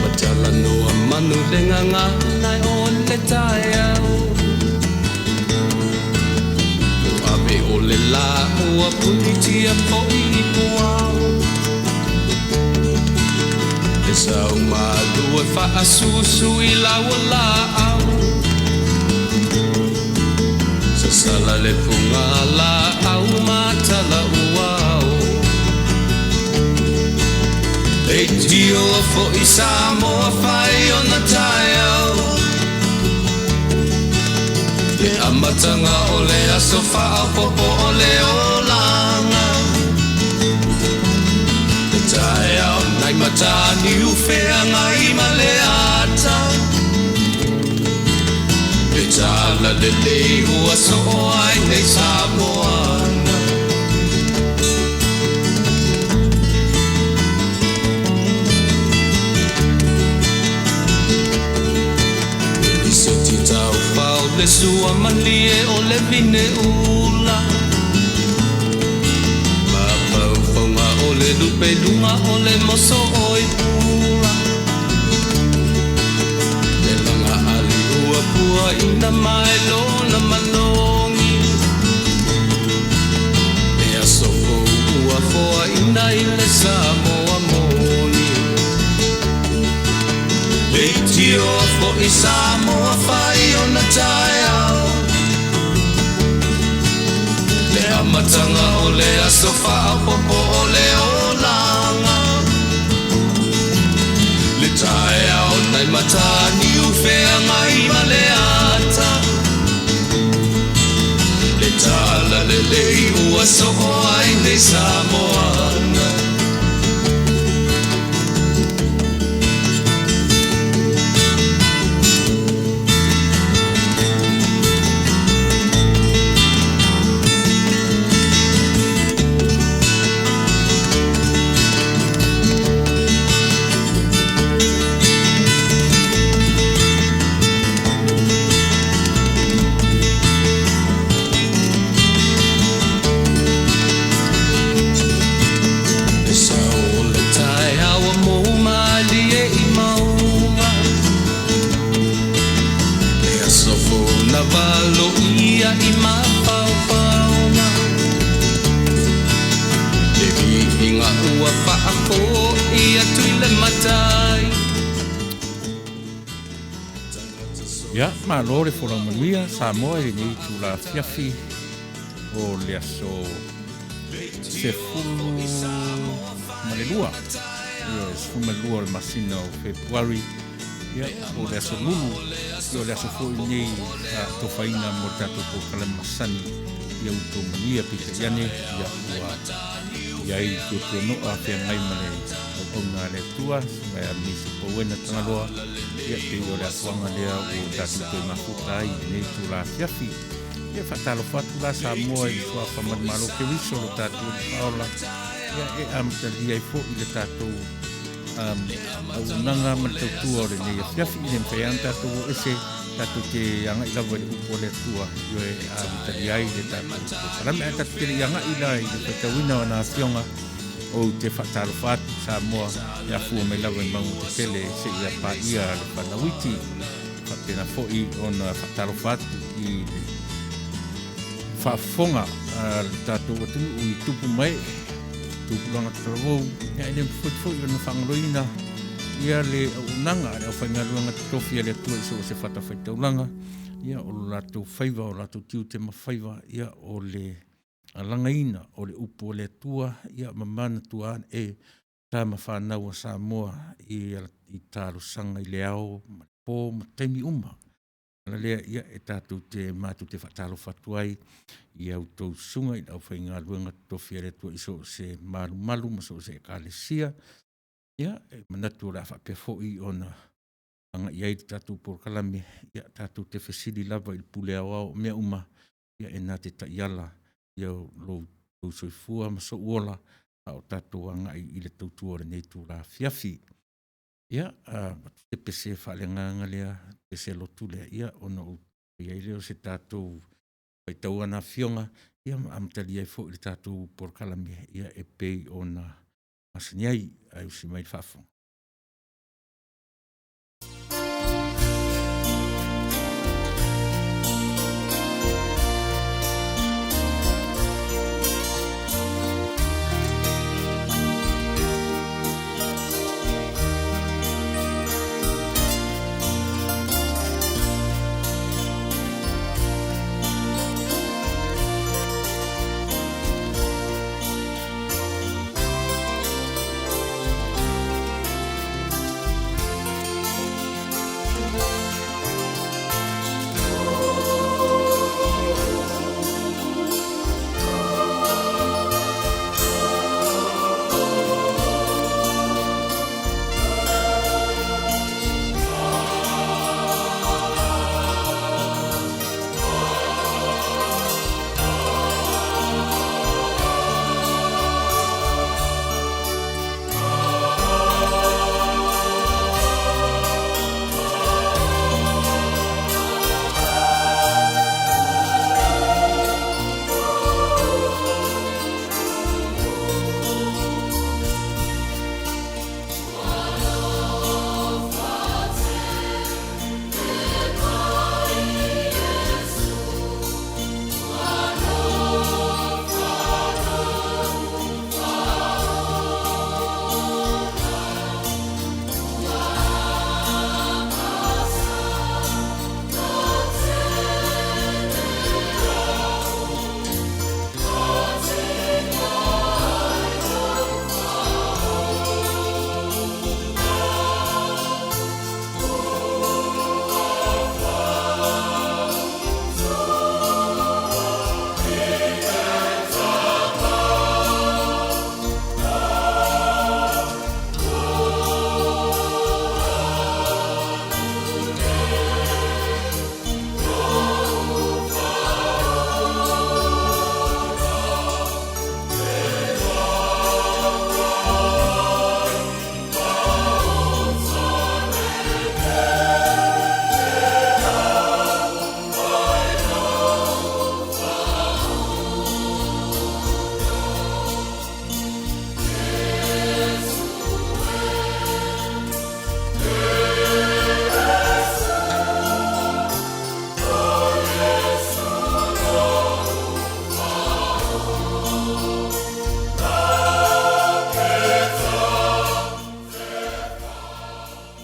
Matalanoa manu le gagana o le taeao Ua ave o le la ua punitia foi i puao Le sau malu e faasusu i lau laau Sasala le puga laau matala uao Leitio foi Samoa fai ona taeao Le amataga o le aso faaopoopo o le olaga Le taeao nai Mataniu Feagai ma le ata Le talalelei ua soo ai nei Samoana E liseti taufao le sua malie o le vine ula Mafaufauga o le lupe i luga o le moso oi pula Le laga ali ua puaina mai lona malogi Le aso fou ua foaina i le Samoa moni Leitioa foi Samoa fai ona taeao Le amataga o le aso faaopoopo o le olaga Le taeao nai Mataniu Feagai ma le ata Le talalelei ua soo ai nei Samoana Le sao o le taeao ua mou malie i mauga Le aso fou na valoia i mafaufauga Le viiga ua faafoi atu i le matai. Ia, malo le folau manuia Samoa i lenei itula afiafi o le aso 12, ia, 12 o le masina o Fepuari, ia, o le aso Lulu, ia, o le aso foi lenei atofaina mo le tatou polokalame masani ia outou manuia. Peitai ane, ia, ua i ai le tuatuano'a feagai ma le auauna a le Atua, susuga ia Misi Pauena Tagaloa, ia, pei o le afuaga lea ua tatou toe mafuta ai i lenei itula afiafi. Ia, faatalofa atu la Samoa i le suafa manumalo Keriso lo tatou Alii Faaola, ia, e amatalia ai foi le tatou auaunaga ma le tautua o lenei afiafi. E le mafai lava ona tatou o ese, tatou te agai lava i le upu a le Atua e amatalia ai le tatou polokalame. Ae tatou te le i agai la i le faitauina o ana afioga, ou te faatalofa atu Samoa e afua mai lava i mauga tetele seia paia le fanauiti. Faapena foi ona faatalofa atu i le faafofoga a le tatou atunuu i tupu ma ee, tupulaga talavou, ia e le mafai foi ona faagaloina ia le auaunaga a le aufaigaluega totofi a le Atua i so o se fatafaitaulaga, ia o lo latou faiva, o latou tiute ma faiva, ia o le alagaina o le upu a le Atua, ia ma manatua e tama fanau a Samoa i talosaga i le ao ma le po ma taimi uma. Ala lea, ia, e tatou te matou te faatalofa atu ai i a outou susuga i le aufaigaluega totofi a le Atua i so o se malumalu ma so o se ekalesia. Ia, e manatu o le a faapea foi ona agai ai le tatou polokalame, ia tatou te fesili lava i le pule aoao o mea uma, ia e na te taiala ia lou soifua ma sou ola a o tatou agai i le tautua o lenei itula afiafi. Ia, avatu se pese faaleagaga lea, pese lotu lea, ia ona ou fai ai lea o se tatou faitau ana afioga, ia ma amatalia ai foi le tatou polokalame, ia e pei ona masani ai. Ae usi mai le faafofoga.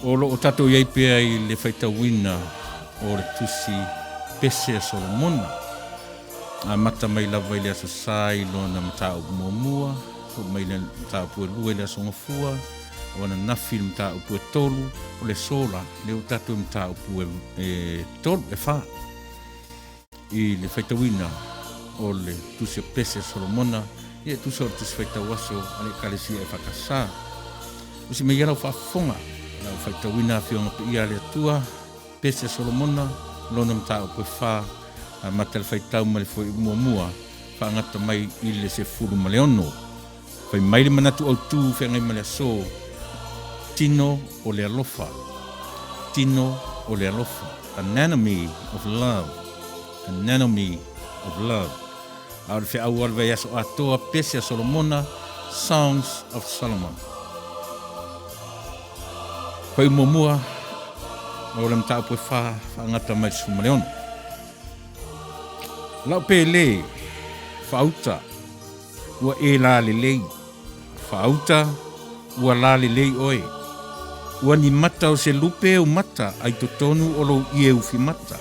O lo o tatou i ai pea i le faitauina o le tusi Pese a Solomona, amata mai lava i le Aso Sa i lona mataupu muamua, oo mai le mataupu e lua i le Aso Gafua, o ananafi i le mataupu e tolu, o le aso la, lea ua tatou i le mataupu e tolu, e fa, i le faitauina o le tusi o Pese a Solomona, ia e tusa o le tusi faitau aso a le Ekalesia EFKS. Usi mai ia lau faafofoga, lau faitauina Afioga Paia a le Atua, Pese a Solomona, lona mataupu e fa, amata le faitau mai le fuaiupu muamua, faagata mai i le 16. Fai mai le manatu autu feagai ma le aso, tino o le alofa, tino o le alofa, anatomy of love, anatomy of love. A o le feau o le vaiaso atoa, Pese a Solomona, Songs of Solomon. Fai muamua, o le mataupu e fa, faagata mai le 16. Lau pele, faauta, ua e la lelei. Faauta, ua la lelei oe. Ua ni mata o se lupe ou mata ai totonu o lou ie ufi mata.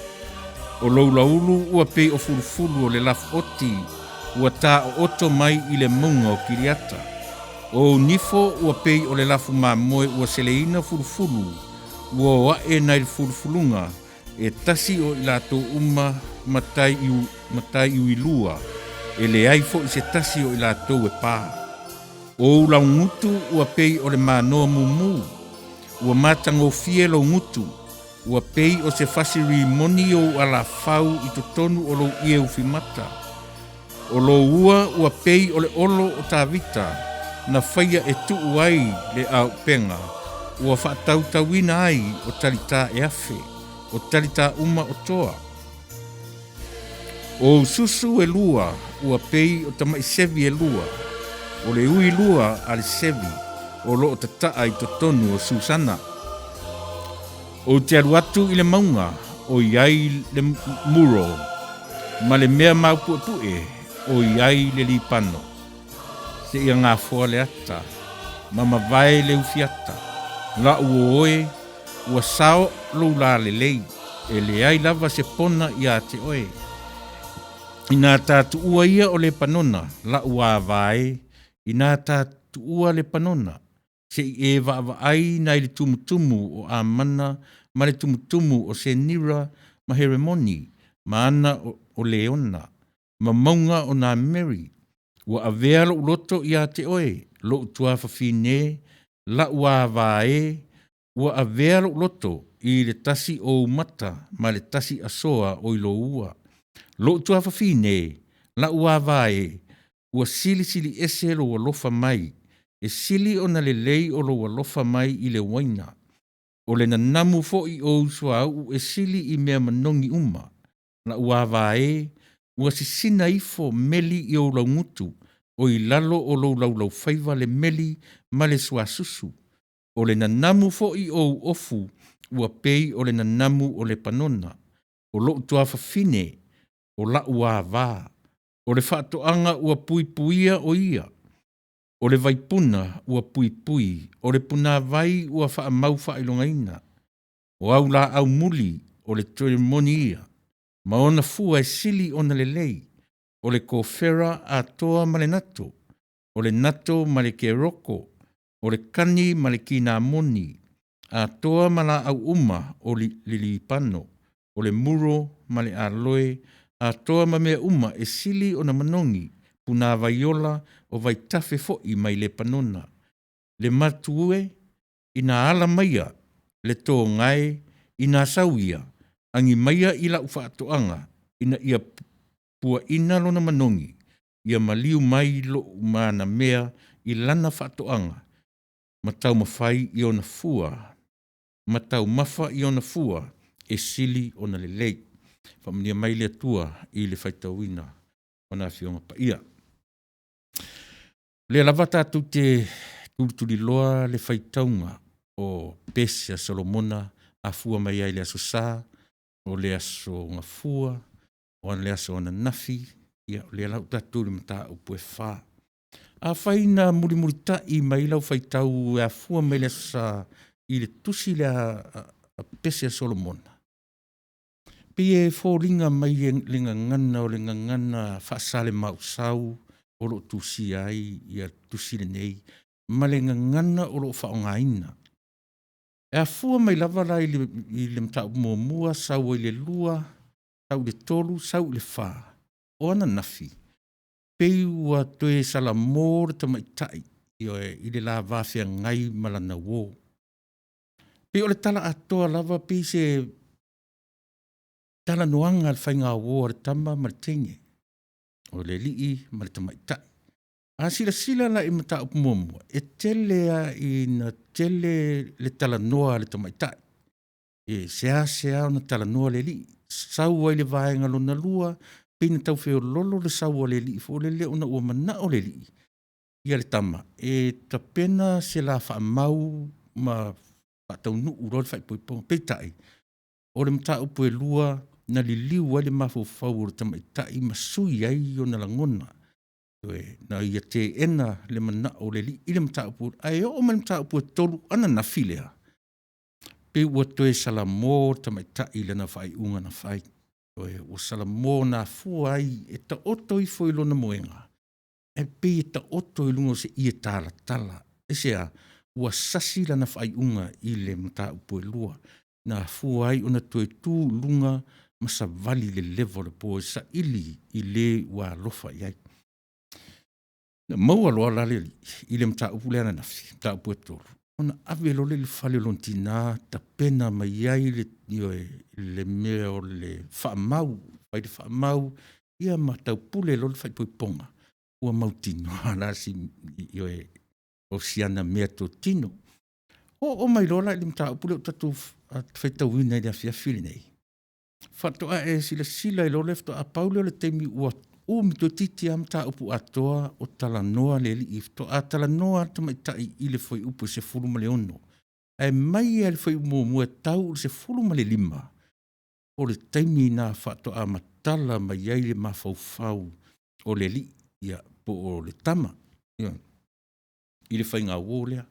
O lou laulu ua pei o fulufulu o le lafuoti, ua tā ooto mai i le mauga o Kiriata. O ou nifo ua pei o le lafu mamoe ua seleina fulufulu, ua o ae nai le fulufuluga, e tasi o i latou uma matai i, matai uilua, e leai foi se tasi o i latou e pā. O ou laugutu ua pei o le manoa mumu, ua matagofie lou gutu, ua pei o se fasi rimoni ou alafau i totonu o lou ie ufimata. O lou ua ua pei o le olo o Tavita, na faia e tuu ai le aupega, Ua faatautauina ai o talitā e afe, o talitā uma o toa. O ou susu e lua ua pei o tamaʻi sevi e lua, o le ui lua a le sevi o loo tataa i totonu o Susana. Ou te alu atu i le mauga o i ai le muro ma le mea maupuepue o i ai le lipano, seia gafoa le ata ma mavae le ufiata. La'u uo e, ua sao lou lalelei, e leai lava se pona iā te oe. Inā ta tuua ia o Lepanona, la'u ava e, inā ta tuua Lepanona, se i e vaavaai nai le tumutumu o Amana ma le tumutumu o Senira ma Heremoni ma ana o Leona ma mauga o nā Meri. Ua avea loʻu loto iā te oe, loʻu tuafafine, la'u ava e, ua avea loʻu loto i le tasi o ou mata ma le tasi asoa o i lou ua. Loʻu tuafafine, la'u ava e, ua silisili ese lou alofa mai, e sili ona lelei o lou alofa mai i le uaina. O le nanamu foi o ou suauu e sili i mea manogi uma. La'u ava e, ua sisina ifo meli i ou laugutu, o i lalo o lou laulaufaiva le meli ma le suasusu. O le nanamu foi o ou ofu ua pei o le nanamu o Lepanona. O loʻu tuafafine, o la'u ava, o le faatoaga ua puipuia o ia, o le vaipuna ua puipui, o le punāvai ua faamau faailogaina. O au laau muli o le toemoni ia, ma ona fua e sili ona lelei, o le kofera atoa ma le nato, o le nato ma le keroko, o le kani ma le kinamoni, atoa ma laau uma o le lipano, o le muro ma le aloe, atoa ma mea uma e sili ona manogi, punāvai ola o vaitafe foi mai Lepanona. Le matue ina ala maia le togae ina sau ia, agi maia i lau faatoaga ina ia puaina lona manogi, ia maliu mai lou manamea i lana faatoaga ma taumafai i ona fua, ma taumafa i ona fua e sili ona lelei. Faamanuia mai le Atua i le faitauina o Lana Afioga Paia. O lea lava tatou te tulituliloa le faitauga o pese a Solomona, afua mai ai i le Aso Sa, o le Aso Gafua, o le aso ananafi, ia o lea la ua tatou i le mataupu e 4. Afai na mulimulitai mai lau faitau e afua mai le Aso Sa i le tusi lea a Pese a Solomona, pei e foliga mai le gagana o le gagana faasalemausau o lo o tusia ai le tusi lenei ma le gagana o lo o faaaogaina. E afua mai lava la i le mataupu muamua sau ai i le lua, sau i le tolu, sau i le fa, o ananafi, pei ua toe salamo le tamaitai, ioe, i le la va feagai ma lana uo. Pei o le tala atoa lava pei se talanoaga a le faigauo a le tama ma le teine, o le alii ma le tamaitai. A silasila la i mataupu muamua, e tele lava ina tele le talanoa a le tamaitai, e seasea ona talanoa le alii, sau ai i le vaega lona lua, pei ona tau feoloolo le sau a le alii foi lele ona ua manao le alii ia le tama e tapena se la faamau ma faataunuu loa le faaipoipoga. Peitai, o le mataupu e lua na liliu ai le mafaufau o le tamaitai ma sui ai ona lagona, ioe, na ia teena le manao o le alii i le mataupu. Ae oo mai i le mataupu e 3 ananafi lea, pei ua toe salamo le tamaitai i lana faaiuga na fai. Ioe, ua salamo na afua ai e taoto ifo i lona moega, ae pei e taoto i luga o se ie talatala. Aisea? Ua sasi lana faaiuga i le mataupu e lua, na afua ai ona toe tu i luga ma savali i le leva o le po e saili i le ua alofa i ai. Na maua loa la le alii i le mataupu lea ananafi, mataupu e 3, ona ave loa lea i le fale o lona tina tapena mai ai le, ioe, le mea o le faamau, fai le faamau ia ma taupule loa le faaipoipoga, ua mautinoa la ioe, o si ana meatotino. Oo mai loa la i le mataupu lea ua tatou faitauina i le afiafi lenei, faatoa e silasila ai loa lea faatoa pau lea o le taimi ua umi toeitiiti lava mataupu atoa o talanoa le alii, faatoa talanoa lava le tamaitai i le fuaiupu e 16. Ae mai lava i le fuaiupu muamua e tau i le 15, o le taimi lena faatoa matala mai ai le mafaufau o le alii, ia po o le tama i le faigauo lea.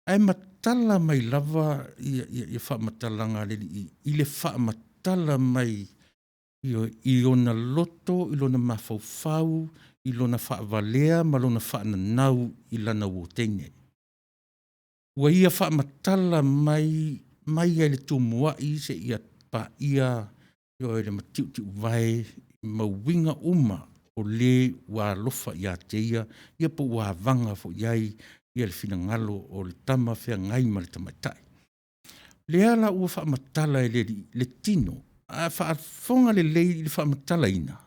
Ae matala mai lava ia faamatalaga a le alii i le faamatala mai ioe, i ona loto, i lona mafaufau, i lona faavalea ma lona faananau i lana uo teine. Ua ia faamatala mai mai lava i le tumuai seia paia ioe, le matiutiuvae ma uiga uma o le ua alofa ia te ia, ia po ua avaga foi i ai le finagalo o le tama feagai ma le tamaitai. O lea la ua faamatala e le Alii le tino, a faafofoga lelei i le faamatalaina,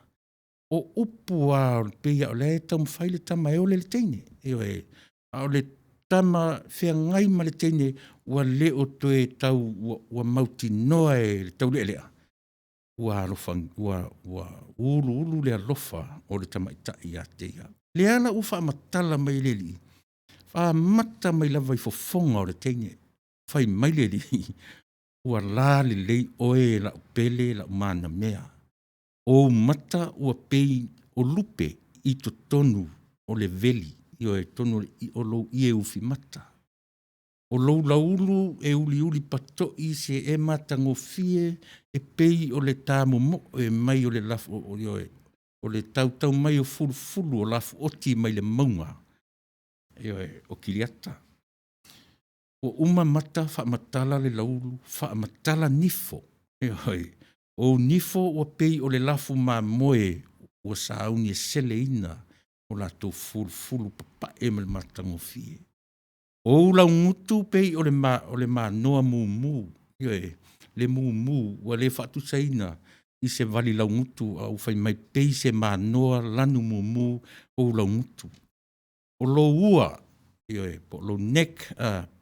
o upu lava pei lava o la e taumafai le tama e ole i le teine, ioe. A o le tama feagai ma le teine ua le o toe tau ua mautinoa e le taulealea ua alofa ua uluulu le alofa o le tamaitai ia te ia. Lea la ua faamatala mai e le Alii, amata mai lava i fofoga o le teine, fai mai le Alii, ua lalelei oe e lau pele lau manamea, o ou mata ua pei o lupe i totonu o le veli, ioe, totonu o lou ie ufimata. O lou lauulu e uliuli patoi seē matagofie e pei o le ta momoe mai o le ioe, o le tautau mai o fulufulu o lafuoti mai le mauga ioe, o Kiriata. Ua uma mata faamatala le lauulu, faamatala nifo, ioe. O ou nifo ua pei o le lafumamoe ua sauni e seleina o latou fulufulu papae ma le matagofie. O ou laugutu e pei o le manoa mumu, ioe, le mumu ua le faatusaina i se vali laugutu a ua fai mai pei se manoa lanu mumu ou laugutu. O lou ua, ioe po o lou neck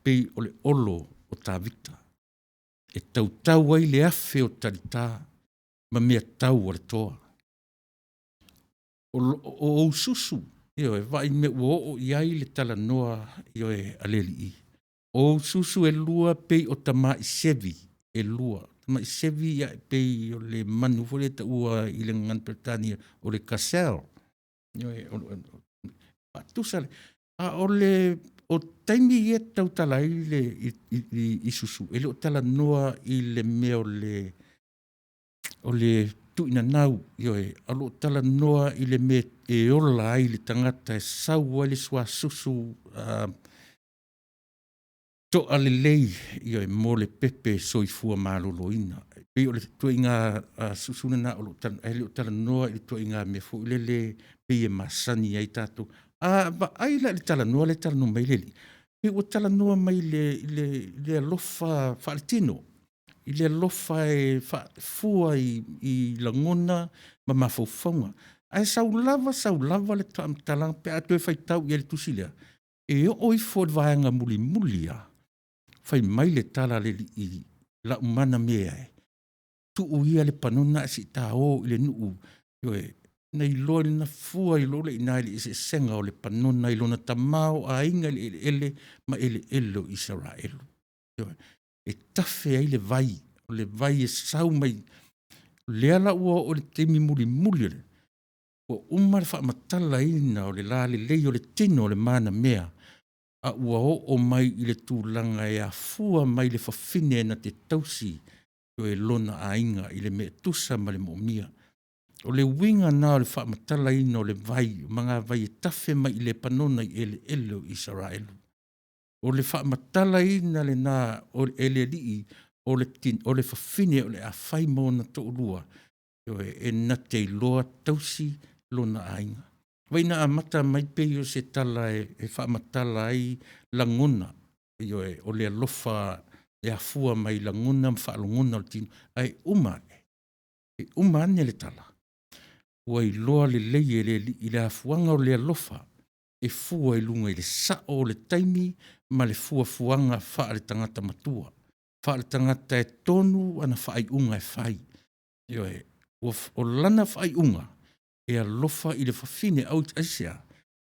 pei o le olo o Tavita, e tautau ai le afe o talita ma meatau a le toa. O ou susu, ioe, vaai i le mea ua oo i ai le talanoa ioe a le Alii, o ou susu e lua e pei o tamai sevi e lua. Tamai sevi e pei o le manu foi lea e taua i le gagana Peretania o le gazelle, ioe, faatusa. A o le taimi ia e tautala ai le i susu, e le o talanoa i le mea o le tuuinanau, ioe, ae o lo o talanoa i le mea e ola ai le tagata e sau ai le suasusu toa lelei, ioe, mo le pepe soifua maloloina. E pei o le ituaiga susu lena ae le o talanoa i le ituaiga mea foi lele pei e masani ai tatou. A vaai la i le talanoa lea e talanoa mai ai le Alii, pei ua talanoa mai i le alofa faaletino, i le alofa e fua i lagona ma mafaufauga. Ae sau lava sau lava le faamatalaga pe a toe faitau i ai i le tusi lea, e oo ifo i le vaega mulimuli lava, fai mai le tala a le Alii, lau manamea e, tuu ia Lepanona ae se i ta o i le nuu, ioe, na iloa na fua ai loa lea i ina i le eseesega o Lepanona i lona tamaoaiga i le eleele ma eleele o Isaraelu. Ioe, e tafe ai le vai, o le vai e sau mai. O lea la ua oo i le taimi mulimuli ua uma le faamatalaina o le lalelei o le tino o le manamea, a ua oo mai i le tulaga e afua mai i le fafine na te tausi lona aiga i le mea e tusa ma le moomia. O le uiga lena o le faamatalaina o le vai, o magavai e tafe mai Lepanona i eleele o Isaraelu. O le faamatalaina lena e le Alii o le fafine o le a fai ma ona toalua, ioe, e na te iloa tausi lona aiga. Vaai na amata mai pei o se tala e faamatala ai lagona, ioe, o le alofa e afua mai lagona ma faalogona o le tino, ae uma ane, e uma ane le tala, ua iloa lelei e le Alii le afuaga o le alofa. e fua i luga i le sa'o o le taimi ma le fuafuaga faaletagata matua, faaletagata e tonu ana faaiuga e fai. Ioe, o lana faaiuga e alofa i le fafine. Aisea?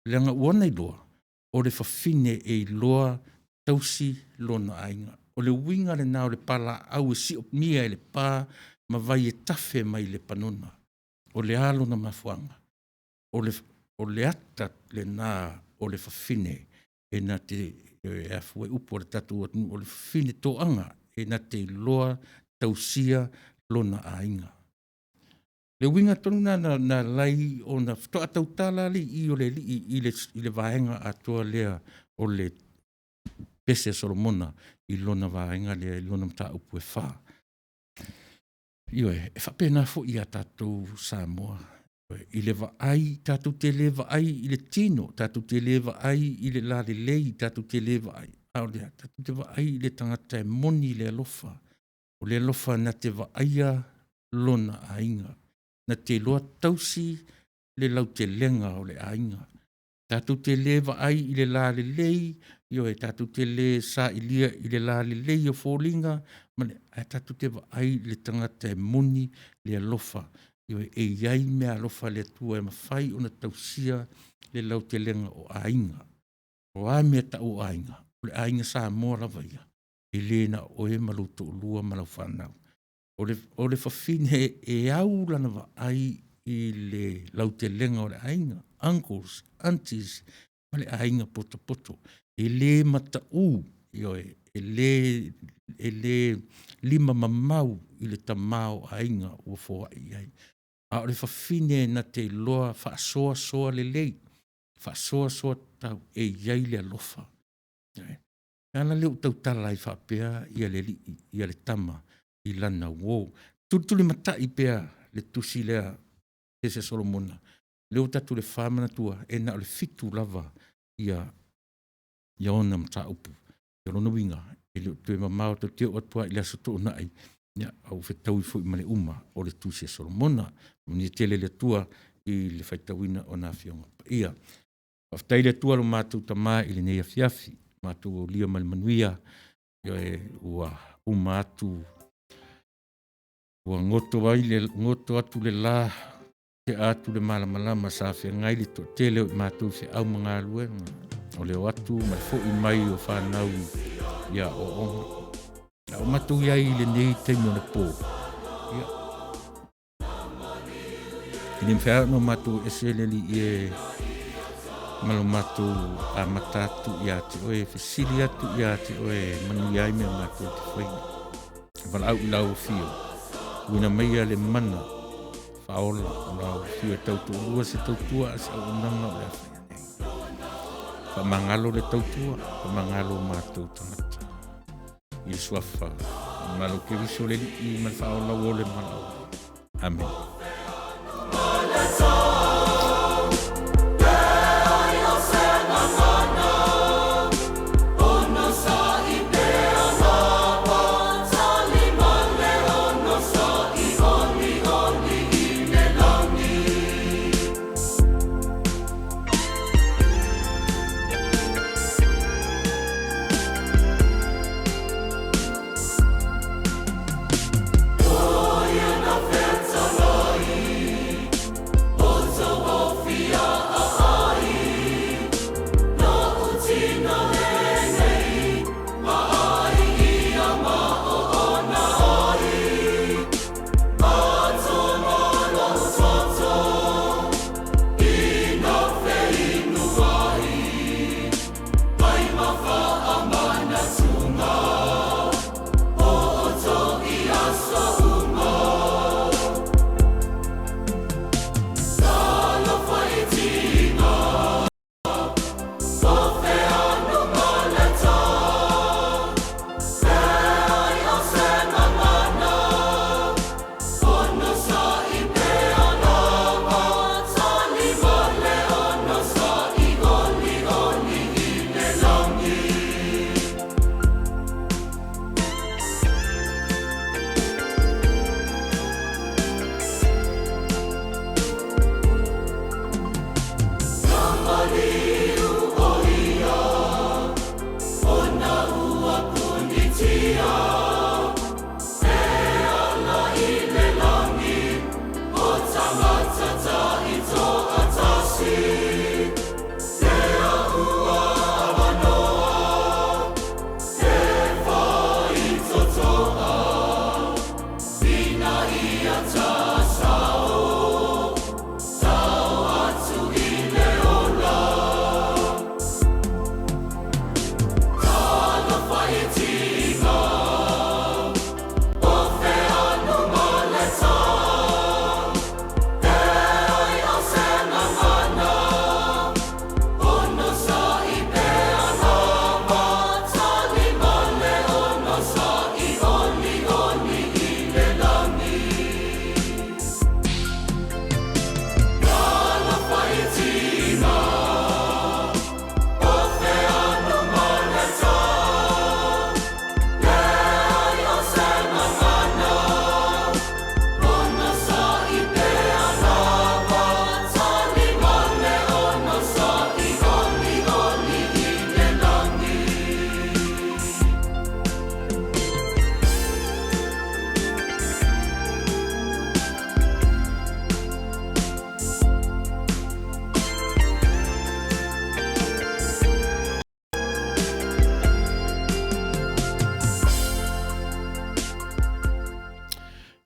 Leaga ua ia iloa o le fafine e iloa tausi lona aiga. O le uiga lena o le palaau e siomia e le pa ma vai e tafe mai i Lepanona. O le a lona mafuaaga? O le ata lena o le fafine e na te e upu a le tatou atunuu o le fafine toaga e na te iloa tausia lona aiga. O le uiga tonu lena na ala ai ona faatoa tautala lava le i o le Alii i le vaega atoa lea o le Pese a Solomona i lona vaega lea i lona mataupu e 4. Ioe, e faapena foi ia tatou Samoa, i le vaai, tatou te le vaai i le tino, tatou te le vaai i le lalelei, tatou te le vaai, a o le a? Tatou te vaai i le tagata e moni le alofa, o le alofa na te vaaia lona aiga, na te iloa tausi le lautelega o le aiga. Tatou te le vaai i le lalelei, ioe, tatou te le sailia i le lalelei o foliga, ae tatou te vaai i le tagata e moni le alofa, ioe, e i ai meaalofa a le Atua e mafai ona tausia le lautelega o aiga. O a mea e tau o aiga? O le aiga Samoa lava ia, e le na o oe ma lou toalua ma lau fanau. O le fafine e au lana vaai i le lautelega o le aiga, uncles, aunties ma le aiga potopoto. E le matau, ioe, e le limamamau i le tamaoaiga ua foai i ai. A o le fafine na te iloa faasoasoa lelei, faasoasoa tatau, e i ai le alofa. O le ala lea ua tautala ai faapea le alii ia le tama i lana uo. Tulitulimatai pea le tusi lea Pese a Solomona, lea ua tatou i le 4, manatua e na o le 7 lava ona mataupu. O lona uiga, e le o toe mamao tatou te oo atu lava i le Aso Toonai, a ua fetaui foi ma le uma o le tusi a Solomona. Faamanuia tele le Atua i le faitauina o ana Afioga Paia. Faafetai i le Atua lo matou Tama i lenei afiafi, ua matou aulia ma le manuia, ioe, ua uma atu, ua goto atu le la, tea atu le malamalama sa feagai le toatele o i matou i feau ma galuega, o le o atu ma le foi mai o fanau i aoaoga. A o matou i ai i lenei taimi o le po, ia, e le mafai lava ona matou ese le Alii e ma lo matou amata atu ia te oe, fesili atu ia te oe e manuia ai mea matou te faia. Valaau i lau afio, tuuina maia le mana faaola o lau afio e tautoalua se tautua a se auaunaga o le a faia nei. Faamagalo le tautua, faamagalo o matou tagata. I le suafa o Malo Keriso le Alii ma le faaola ua ole ma lau. Amene.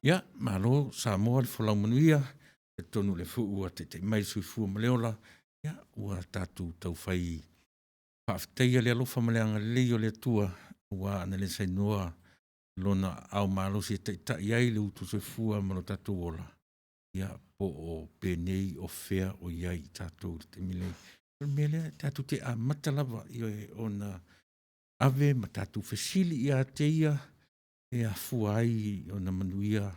Ia, malo Samoa le folau manuia, talitonu le foi ua taitai mai le soifua ma le ola, ia ua tatou taufai faafetaia le alofa ma le agalelei o le Atua aua ana le sainoa lona aao malosi e taitai ai le utu soifua ma lo tatou ola, ia po o penei o fea o i ai i tatou i le taimi nei. O le mea lea, tatou te amata lava, ioe, ona ave ma tatou fesili ia te ia e afua ai ona manuia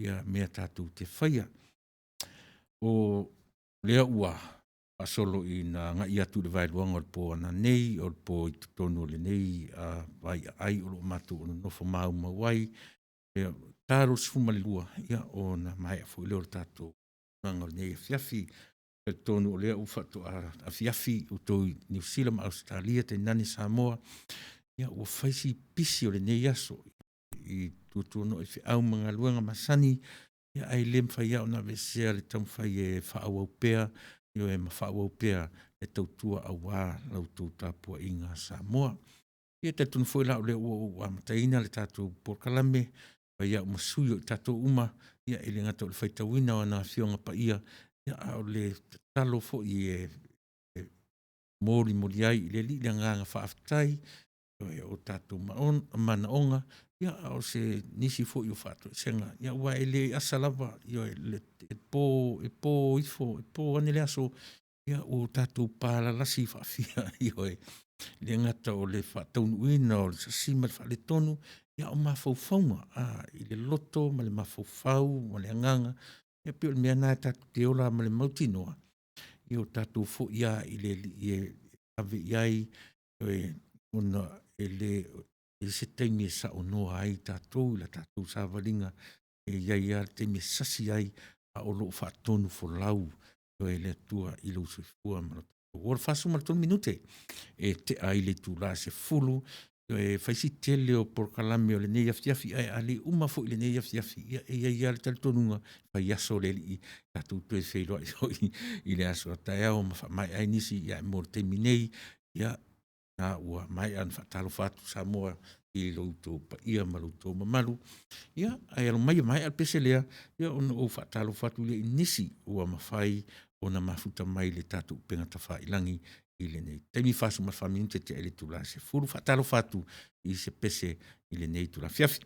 ia mea tatou te faia. O lea ua faasolo ina agai atu i le vaeluaga o le po ananei, o le po i totonu o lenei vaiaai o lo o matou nonofo maumau ai, ia, ta le 12, ia ona maea foi lea o le tatou galuega o lenei afiafi. E talitonu o lea faatoa afiafi outou i Niu Sila ma Ausetalia tainane Samoa, ia ua fai si pisi o lenei aso i tuatuano'a i feau ma galuega masani, ia ae le mafai lava ona aveesea le taumafai e faaauau pea, ioe ma faaauau pea le tautua aua la outou tapuaiga Samoa. Ia, e talitonu foi la o lea ua ou amataina le tatou polokalame e fai au ma sui o i tatou uma, ia e le gata o le faitauina o ana Afioga Paia, a o le tatalo foi e molimoli ai i le Alii le agaga faafetai o tatou manaoga, a o nisi foi o faatoesega, aua e le asa lava, ioe, e po ifo, e po ane le aso, ua tatou palalasi faafia, ioe, e le gata o le faataunuuina o le sasi ma le faaletonu, a o mafaufauga i le loto ma le mafaufau ma le agaga. Ia pei o le mea lena tatou te ola ma le mautinoa, ia o tatou foi lava i le Alii e ave i ai, ona e leai se taimi e saunoa ai tatou i la tatou savaliga, e i ai lava le taimi e sasi ai, a o lo o faatonufolau e le Atua i lou soifua ma lou ola. 43 minute e tea ai le itula e 10:00, e fai si tele o polokalame o lenei afiafi, ae a le uma foi i lenei afiafi, ia e i ai lava le talitonuga, e fai aso le Alii tatou toe feiloai foi i le aso a taeao ma faamaea ai nisi. Ae mo le taimi nei, ia, o lena ua maea ona faatalofa atu Samoa i lo outou paia ma lo outou mamalu. Ia, ae alo mai e maea le pese lea ona ou faatalofa atu lea i nisi ua mafai ona mafuta mai i le tatou upega tafailagi i lenei taimi. E 44 minute e tea ai le itula e 10:00. Faatalofa atu i se pese i lenei itula afiafi.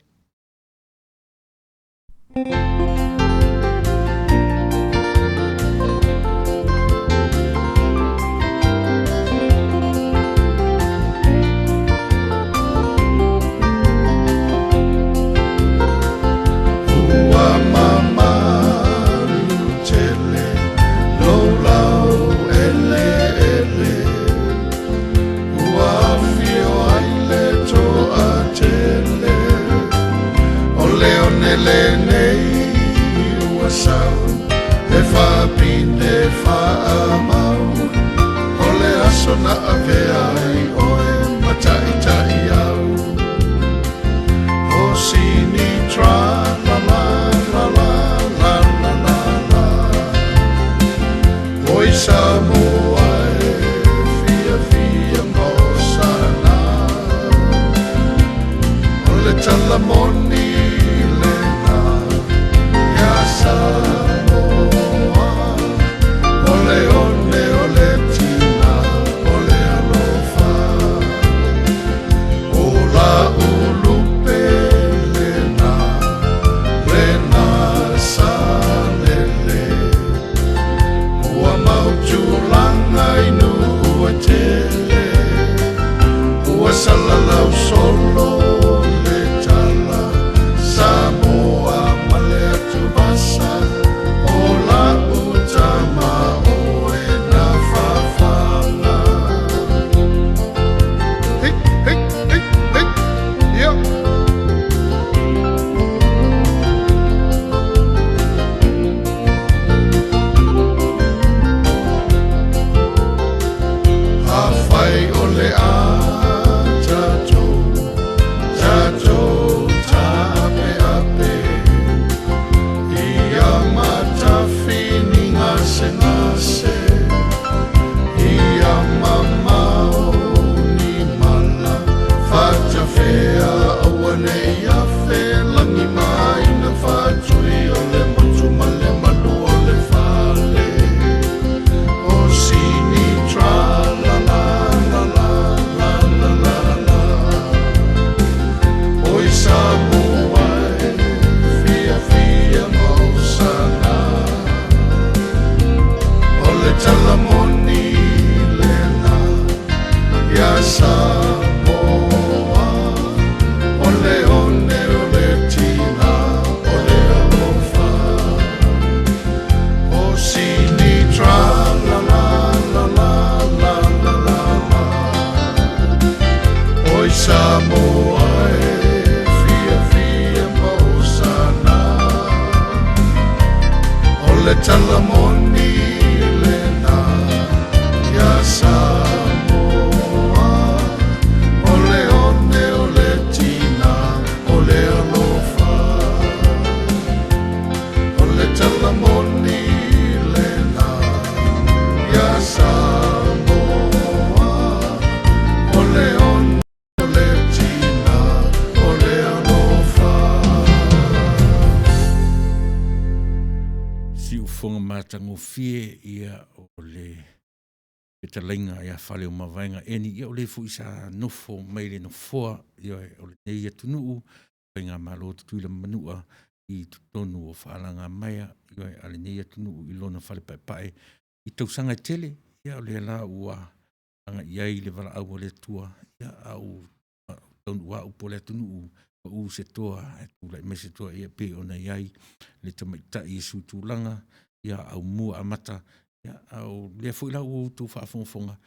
Ua mamalu tele lou lau eleele, ua afio ai le toatele. O le one lenei ua sau, e faapine faamau, o le aso na avea ai oe ma taitai au. le tala moni lena ia Samoa. O le one o le tina o le alofa. O la ulupe lena, lena salele. Ua mau tulaga i nuu e tele. Ua salalau solo le tala Samoa ma le atuvasa. O lau tama oe na fafaga. Hey, hey, hey, hey. Yeah. Afai o le a tatou, tatou taapeape ia matafi ni gasegase, ia mamao ni mala fatafea, aua nei afe lagi maina faatui o le motu ma le malu o le fale. O sini tra la la la la la la la la. Oi Samoa e fia fia mausana. O le tala moni lena ia Samoa. O le one o le tina o le alofa. O sini tra la la la la la la la la. Oi Samoa e fia fia mausana. O le tala moni lena ia Samoa. O le one o le tina o le alofa. O le tala moni lena ia Samoa. O le one o le tina o le alofa. Siufoga matagofie ia o le fetalaiga ia Faleomavaega Eni, ia o le fo'i sa nofo mai le nofoa ia o lenei atunuu faigamalo Tutuila ma Manua i totonu o faalagamaea ia a lenei atunuu i lona fale paepae i tausaga e tele. Ia o lea la ua agai ai le valaau a le Atua, ia a ua taunuu lava upu a le atunuu, pau se toa ae tulai mai se toa, ia pei ona i ai le tamaitai e suitulaga ia Aumua Amata. Ia a o lea foi la ua outou faafogafoga,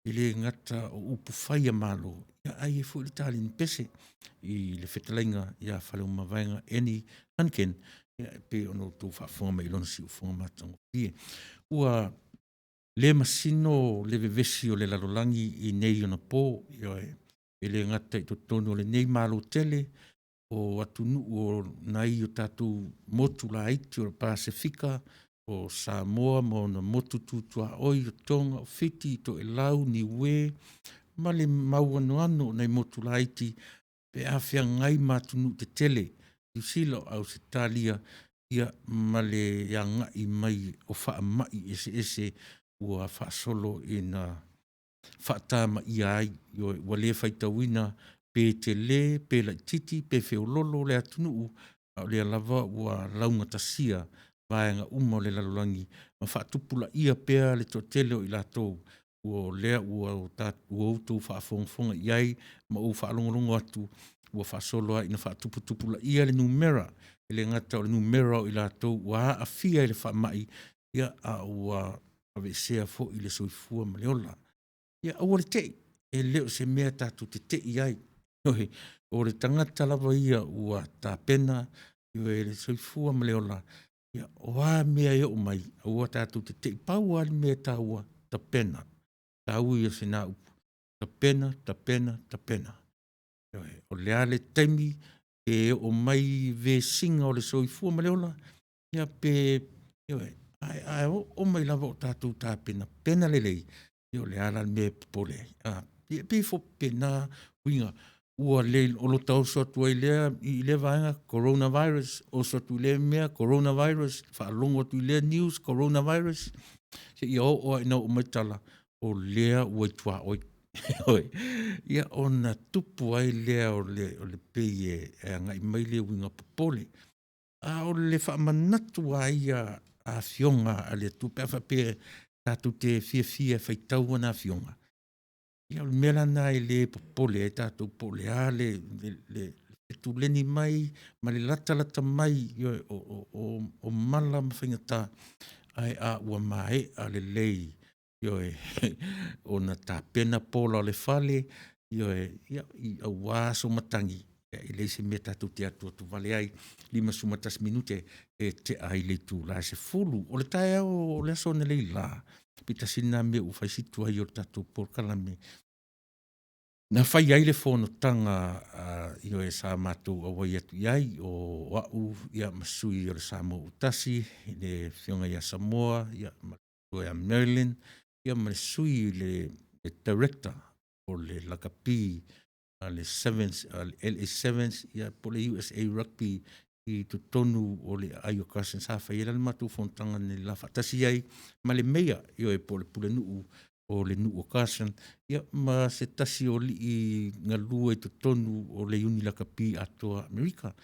e le gata o upu fai a Malo, ia ae i ai foi le taleni pese i le fetalaiga ia Faleomavaega Eni Hunkin, ia e pei ona outou faafofoga mai i lona siufofoga matagofie. Ua le masino le vevesi o le lalolagi i nei ona po, ioe, e le gata i totonu o lenei Malo tele o atunuu o nai o tatou motu laiti o le Pasefika, o Samoa ma ona motu tutuaoi o Toga, o Fiti, Toelau, Niue ma le mau anoano o nai motu laiti pe a feagai ma atunuu tetele, Niu Sila, o Ausetalia, ia ma le agai mai o faamai eseese ua faasolo ina faatamaia ai. Ioe, ua le faitauina pe tele pe laitiiti pe feoloolo le atunuu, a o lea lava ua laugatasia vaega uma o le lalolagi ma faatupulaia pea le toatele o i latou ua o lea ua outou faafogafoga i ai ma ou faalogologo atu ua faasolo lava ina faatuputupulaia le numera, e le gata o le numera o i latou ua aafia i le faamai, ia a ua aveesea foi le soifua ma le ola. Ia aua le tei, e le o se mea tatou te tei ai. Ioe, o le tagata lava ia ua tapena, ioe, le soifua ma le ola, ia o a mea e oo mai, aua tatou te tei. Pau lava le mea e taua, tapena. Taua ia o sina upu, tapena, tapena, tapena. Ioe, o le a le taimi e oo mai vesiga o le soifua ma le ola, ia pe, ioe, ae a oo mai lava o tatou tapenapena lelei, ia o le a la le mea e popole ai? A, ia e pei e faapena uiga. Ua le o lo taoso atu ai lea i lea vaega coronavirus, oso atu i lea mea coronavirus, faalogo atu i lea news coronavirus, seia oo lava ina oo mai tala o lea ua i tuaoi. Ioe. Ia ona tupu ai lea o le pei e agai mai le uiga popole. A o le faamanatu lava ia a Afioga a le Atua pe a faapea tatou te fiafia e faitau ana Afioga, ia o le mea la lena e le popole ai tatou po o le a le fetuleni mai ma le latalata mai, ioe, o mala ma faigata, ae a ua maea lelei, ioe, ona tapena pola o le fale, ioe, aua aso matagi, e leai se mea tatou te atuatu vale ai. 51 minute e tea ai le itula e 10:00. O le taeao o le aso analeila, pei tasi lena mea ua fai si tuai o le tatou polokalame, na fai ai le fonotaga ioe, sa matou auai atu i ai, o au ma sui o le Samoa ua Tasi, le Afioga ia Samoa ma le matua ia Marilyn, ma le sui o le Director o le Lakapi a le LA Sevens po o le USA Rugby i totonu o le aai o Carson, sa fai ai la le matou fonotaga analeila faatasi ai ma le Mayor, ioe, po o le Pulenuu o le nuu o Carson, ma se tasi o alii galue i totonu o le Iuni Lakapi atoa a Amerika.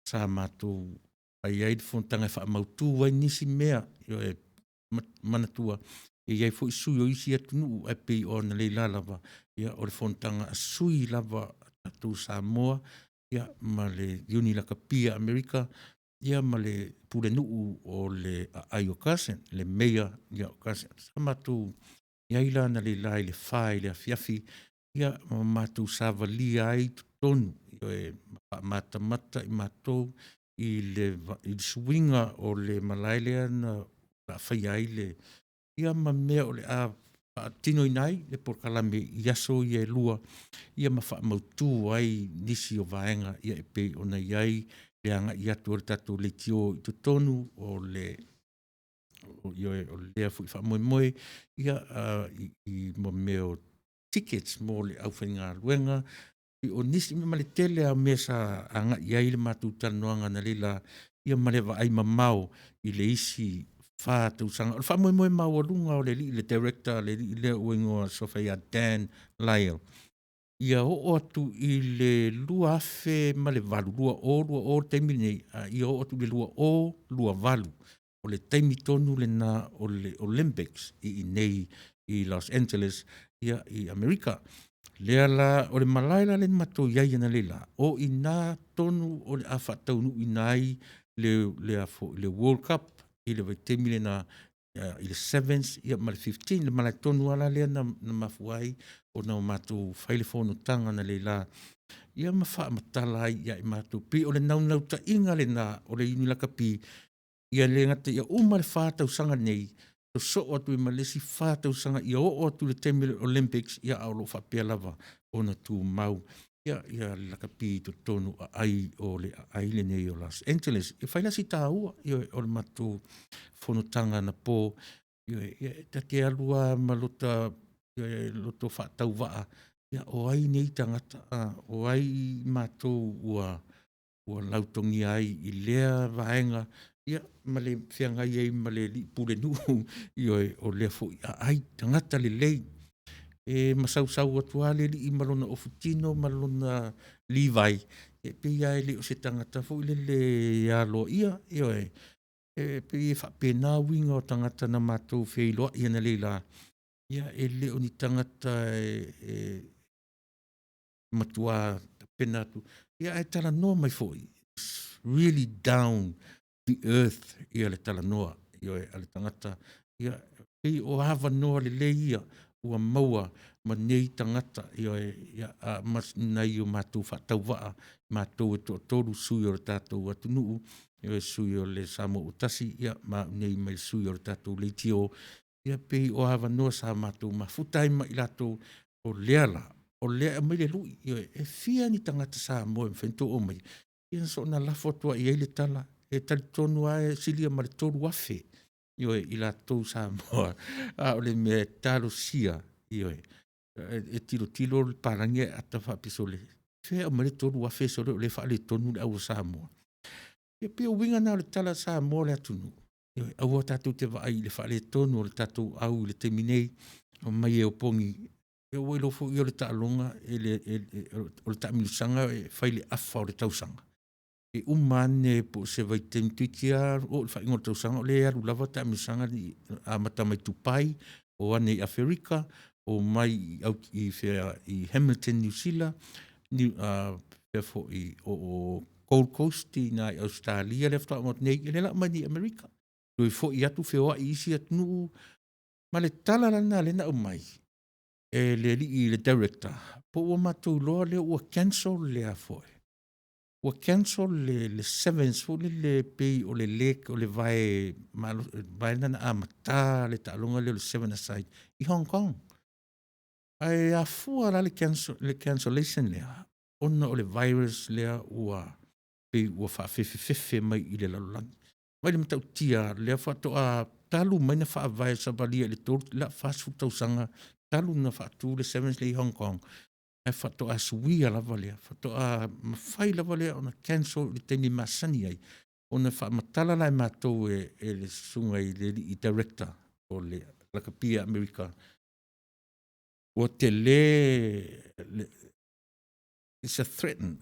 Sa matou fai ai le fonotaga e faamautu ai nisi mea, ioe, manatua e i ai foi sui o isi atunuu, ae pei o analeila lava, o le fonotaga a sui lava a tatou Samoa ma le Iuni Lakapi a Amerika ma le Pulenuu o le aai o Carson, le Mayor o Carson. Sa matou i ai la analeila i le 4 i le afiafi ma matou savalia ai i totonu, ioe, ma faamatamata i matou i le suiga o le malae lea na faia ai le… ia ma mea o le a faatinoina ai le polokalame i aso ia e lua, ma faamautu ai nisi o vaega e pei ona i ai le agai atu o le tatou leitio i totonu o lea foi faamoemoe i mea o tickets mo le aufaigaluega. O nisi ma le tele lava o mea sa agai i ai le matou talanoaga analeila, ma le vaaimamao i le isi 4 tausaga. O le faamoemoe maualuga o le alii le Director le alii lea ua igoa Suafa ia Dan Lyall, ia oo atu i le 2008, 2020 le taimi lenei, a ia oo atu i le 2028, o le taimi tonu lena o le Olympics i inei i Los Angeles i Amerika. Lea la, o le malae la lea na matou i ai analeila, o i ina tonu o le a faataunuuina ai le World Cup i le vaitaimi lena i le 7 ma le 15, le malae tonu lava la lea na mafua ai ona matou fai le fonotaga analeila ma faamatala ai ia i matou. E pei o le naunautaiga lena o le Iuni Lakapi, ia le gata ia uma le 4 tausaga lenei, sosoo atu ai ma le isi 4 tausaga ia oo atu i le taimi o le Olympics, a o lo o faapea lava ona tumau le lakapi i totonu o aai o le aai lenei o Los Angeles. E fai la si taua, ioe, o le matou fonotaga anapo. Ioe, ta te alu lava ma loto faatauvaa, o ai nei tagata, o ai matou ua lautogia ai i lea vaega ma le feagai ai ma le alii pulenuu, ioe, o lea foi aai, tagata lelei. E masausau atu lava le alii ma lona ofu tino ma lona Livai, e pei lava e le o se tagata foi lele e aloaia, ioe. E pei e faapena uiga o tagata na matou feiloai analeila, e le o ni tagata e matua tapena atu, ae talanoa mai foi, really down to earth le talanoa, ioe, a le tagata. E pei o avanoa lelei ia ua maua ma nei tagata, ioe, ma nai o matou faatauvaa, matou e toatolu sui o le tatou atunuu, sui o le Samoa ua Tasi ma au nei ma le sui o le tatou leitio. Ia pei o avanoa sa matou mafuta ai ma i latou, o lea la o lea e aumai le lui, ioe, e fia ni tagata Samoa e mafai ona outou aumaia? Ia soona lafo atu lava i ai le tala. E talitonu lava e silia ma le 3,000, ioe, i latou Samoa, a o le mea e talosia, ioe, e tilotilo le papalagi ae ata faapea, sole… Fea e aumai le 3,000 sole o lea e faaletonu le au a Samoa. Ia pei o uiga na o le tala Samoa o le atunuu, ioe, aua tatou te vaai i le faaletonu o le tatou au i le taimi nei, omai e opogi. Ia ua iloa foi o le taaloga o le taamilosaga e fai i le afa o le tausaga. E uma ane po o se vaitaimi toeitiiti lava oo i le faaiuga o le tausaga o lea e alu lava taamilosaga nei amata mai Dubai, o ane i Aferika, omai i fea i Hamilton i Niu Sila, faapea foi o o Gold Coast i ina i Ausetalia lea faatoa uma atu nei, ia lea o le a omai nei i Amerika. Toe foi atu feoai i isi atunuu. Ma le tala la lena lea na aumai e le alii le Director, po ua matou iloa lea ua cancel le a foi, ua cancel le sevens foi lele pei o le leg o le vae vae lena na amata le taaloga lea o le seven a side i Hong Kong. Ae afua la le cancellation lea ona o le virus lea ua pei ua faafefefefe mai i le lalolagi. Vaai i le matautia lea faatoa talu mai ona faavae savalia i le 40 tausaga talu ona faatu le sevens lea i Hong Kong, ae faatoa suia lava lea, faatoa mafai lava lea ona cancel i le taimi masani ai, ona faamatala la e matou e le susuga i le alii Director o le lakapi a Amerika, ua tele le it's a threaten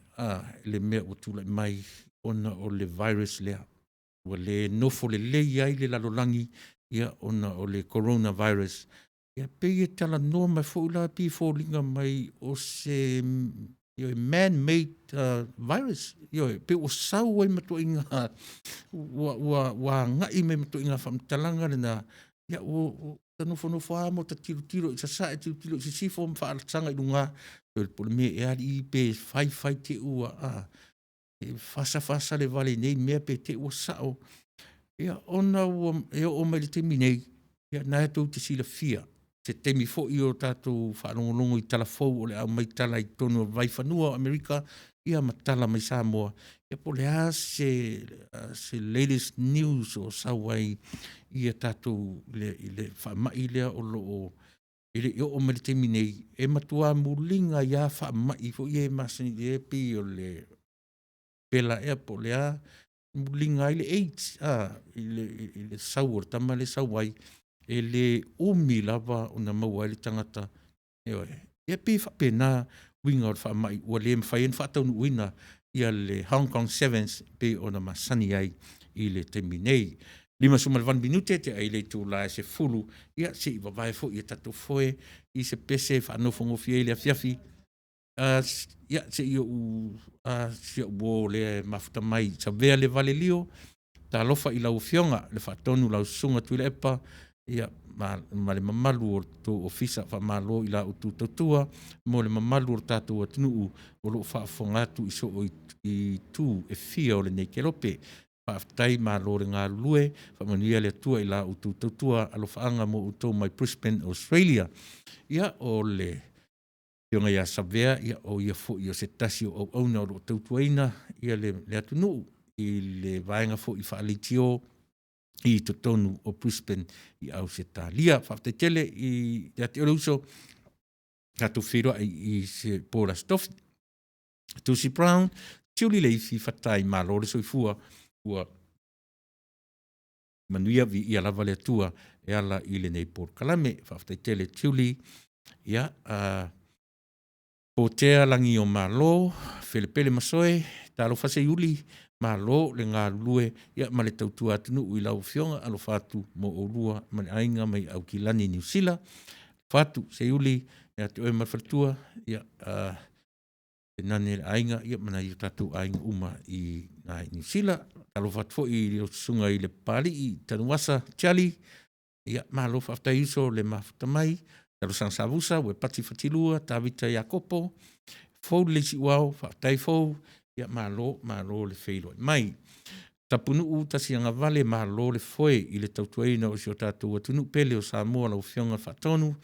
le mea ua tulai mai ona o le virus lea ua le nofo lelei ai le lalolagi ona o le coronavirus. Ia pei e talanoa mai foi la pei e foliga mai o se man made virus. Ioe, pei ua sau ai ma ituaiga ua agai mai ma ituaiga faamatalaga lena, ia ua ta nofonofo lava ma ota tilotilo i sasae, tilotilo i sisifo ma faasaga i luga, po o le mea ea alii pe fai fai te i ua fasa fasa le vale i nei mea pe te i ua sao. Ia ona ua e oo mai i le taimi nei, ia na tou te silafia, se taimi foi o tatou faalogologo i tala fou o le a aumai tala i totonu o vaifanua o Amerika ia ma tala mai Samoa, ia po o le a se latest news o sau ai i tatou i le faamai lea o lo o e le i oo mai i le taimi nei, e matua muliga ai lava faamai foi ia e masani e pei o le pela ea po o le a, muliga ai le AIDS i le sau o le tama lea e sau ai, e le umi lava ona maua ai le tagata. Ioe. Ia e pei e faapena uiga o le faamai ua le mafai ai ona faataunuuina le Hong Kong Sevens pei ona masani ai i le taimi nei. 58 minute tea i le itula e 10, ia se i vavae foi e tatou foe i se pese e faanofogofie ai le afiafi. Ia, se i ou si au uo lea e mafuta mai, Savea Le Lio, talofa i lau Afioga i le Faatonu lau Susuga Tuilaepa, ia, ma le mamalu o le tou ofisa. Faamalo i la outou tautua mo le mamalu o le tatou atunuu o lo o faafofoga atu i so o itu e fia o lenei kelope. Faafetai malo le galulue, faamanuia le Atua i la outou tautua alofaaga mo outou mai Brisbane, Australia. Ia, o le Afioga ia Savea, o ia foi o se tasi o auauna o lo o tautuaina le atunuu i le vaega foi faaleitio i totonu o Brisbane i Ausetalia. Faafetai tele ia te oe le uso, tatou feiloai i se po o le Aso Tofi. Tusi Brown, Julie Leifi, faafetai malo le soifua ua manuia, viia lava le Atua e ala i lenei polokalame. Faafetai tele Julie. Ia, Potea Lagiomalo, Felepele Masoe, talofa Seiuli, malo le galulue ma le tautua atunuu i lau Afioga, alofa atu mo oulua ma le aiga mai Aukilani, Niu Sila. Alofa atu Seiuli ia te oe ma le faletua, ia tainane le aiga ma nai o tatou aiga uma i Niu Sila. Alofa atu foi i lau susuga i le Papalii Tanuvasa Chalie, ia malo faafetai uso le mafuta mai. Talosaga Savusa, Uepati Fatilua, Tavita Iakopo, Fou Lelei Siuao, faafetai Fou, ia malo malo le feiloai mai. Tapunuu Tasiagavale, malo le foe i le tautuaina o si o tatou atunuu pele o Samoa, lau Afioga i le Faatonu,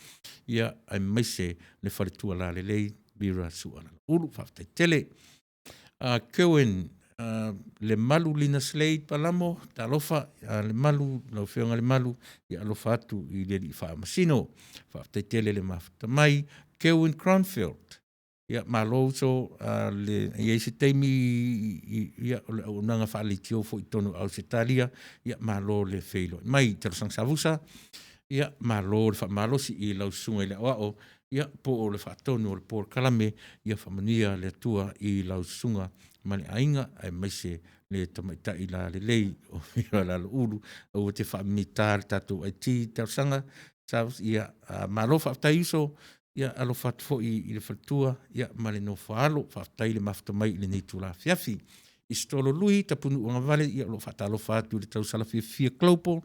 aemaise le faletua lalelei Vera Sualauulu, faafetai tele. Kerwin Lemalu Lina Slade Palamo, talofa ia Lemalu, lau Afioga Lemalu, ia alofa atu i le Alii Faamasino. Faafetai tele le mafuta mai. Kerwin Cronfield. Ia, malo uso, a le, i ai se taimi ia, o le auaunaga faaleitio foi i totonu o Ausetalia, ia malo le feiloai mai. Talosaga Savusa, ia malo le faamalosi i lau susuga i le aoao, ia po o le faatonu o le polokalame, ia faamanuia le Atua i lau susuga ma le aiga, aemaise le tamaitai lalelei o Laloulu. Aua e te faamimita le tatou IT Talosaga Savusa, ia malo faafetai uso, ia alofa atu foi i le faletua ma le nofo a alo, faafetai le mafuta mai i lenei itula afiafi. Isitolo Lui Tapunuu Agavale, ia o lo o faatalofa atu i le tausala fiafia Global,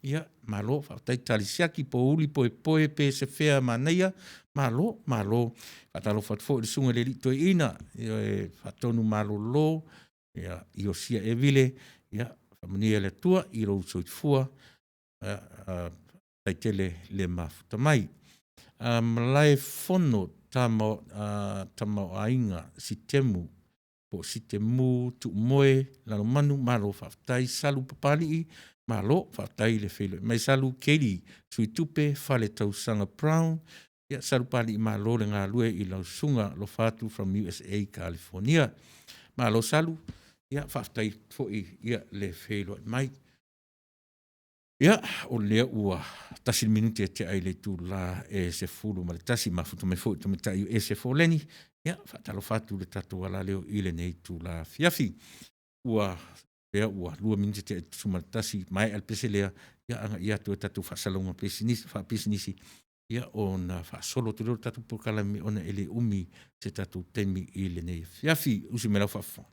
ia malo faafetai tali siaki Pouli Poepoe Pesefea Manaia, malo, malo. Faatalofa atu foi i le susuga i le alii toeaina, ioe, faatonu malolo Iosia Evile, ia faamanuia le Atua i lou soifua, faafetai tele le mafuta mai. Malaefono Tamaoaiga Sitemu po o Sitemu Tuumoe Lalomanu, malo faafetai. Salu Papalii, malo faafetai le feiloai mai Salu. Keli Suitupe Faletausaga Brown, ia Salupalii malo le galulue i lau susuga, alofa atu from USA Kalifonia. Malo Salu, ia faafetai foi le feiloai mai. Ia, o lea ua 1 le minute ua tea i le itula e 11, mafuta mai foi le tamaitai o Ese Foleni. Ia, faatalofa atu i le tatou alaleo i lenei itula afiafi. Ua lea ua 2 minute tea i le 11, maea le pese lea, ia agai atu i tatou faasalalauga faapisinisi, ia ona faasolo atu lea o le tatou polokalame ona e le umi se tatou taimi i lenei afiafi. Usi mai lau faafofoga.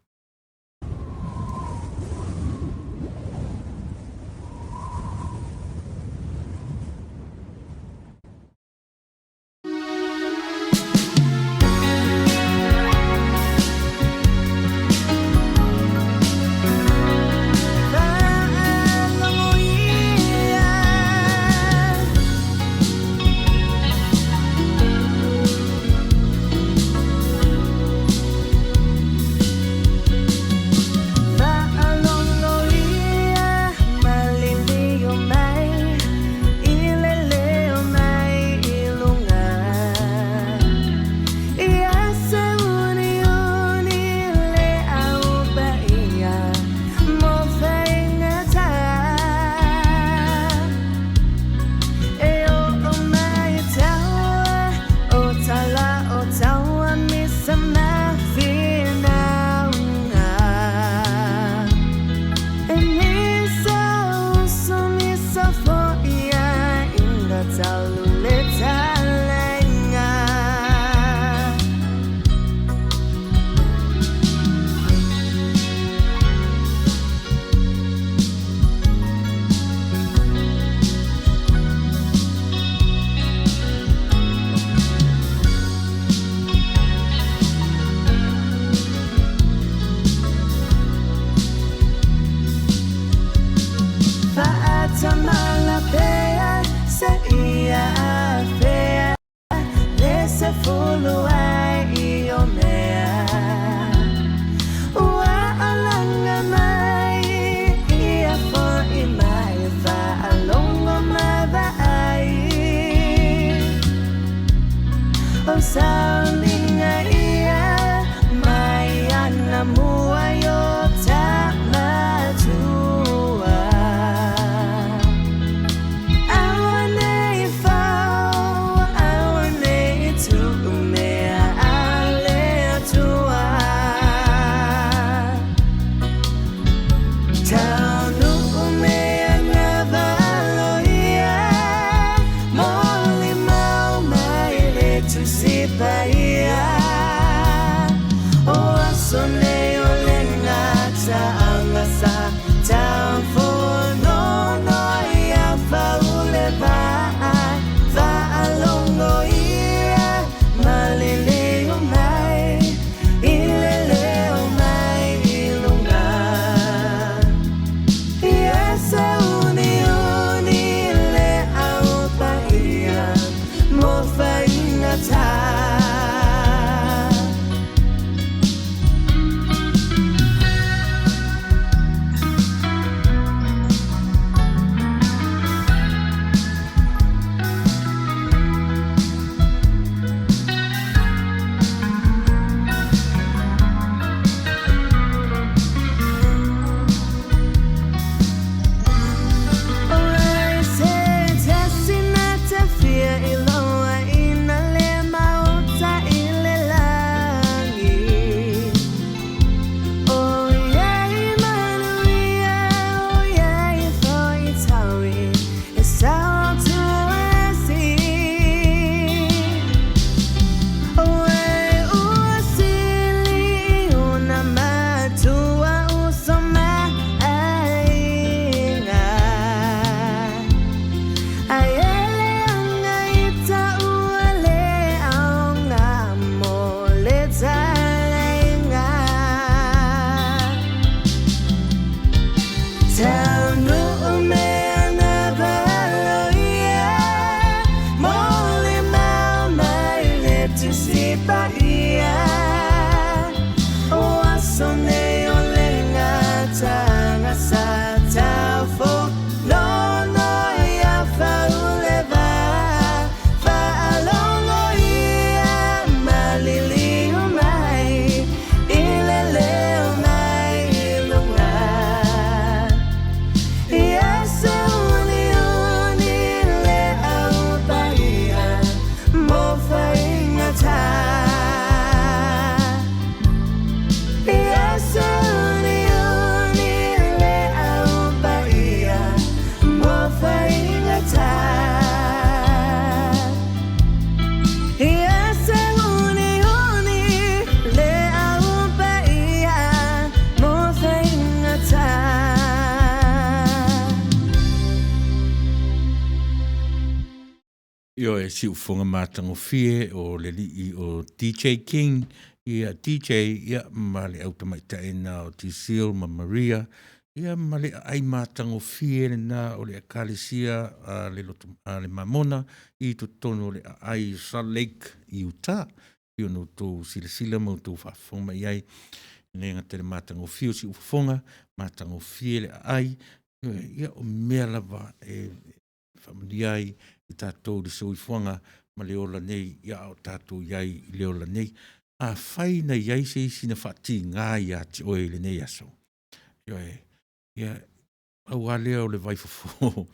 Ioe, siufofoga matagofie o le alii o DJ King, ia DJ, ia ma le au tamaitai na o Tisil ma Maria, ia ma le aai matagofie lena o le Ekalesia a le Loto a le Mamona i totonu o le aai Salt Lake, Utah. Pei ona outou silasila ma outou faafofoga mai ai, e le gata i le matagofie o siufofoga, matagofie le aai, ioe, ia o mea lava e faamanuia ai i tatou le soifuaga ma le ola nei, ia a o tatou i ai i le ola nei. Afai na i ai se isi na faatiga ia te oe i lenei aso, ioe, ia, pau lava lea o le vaifofo,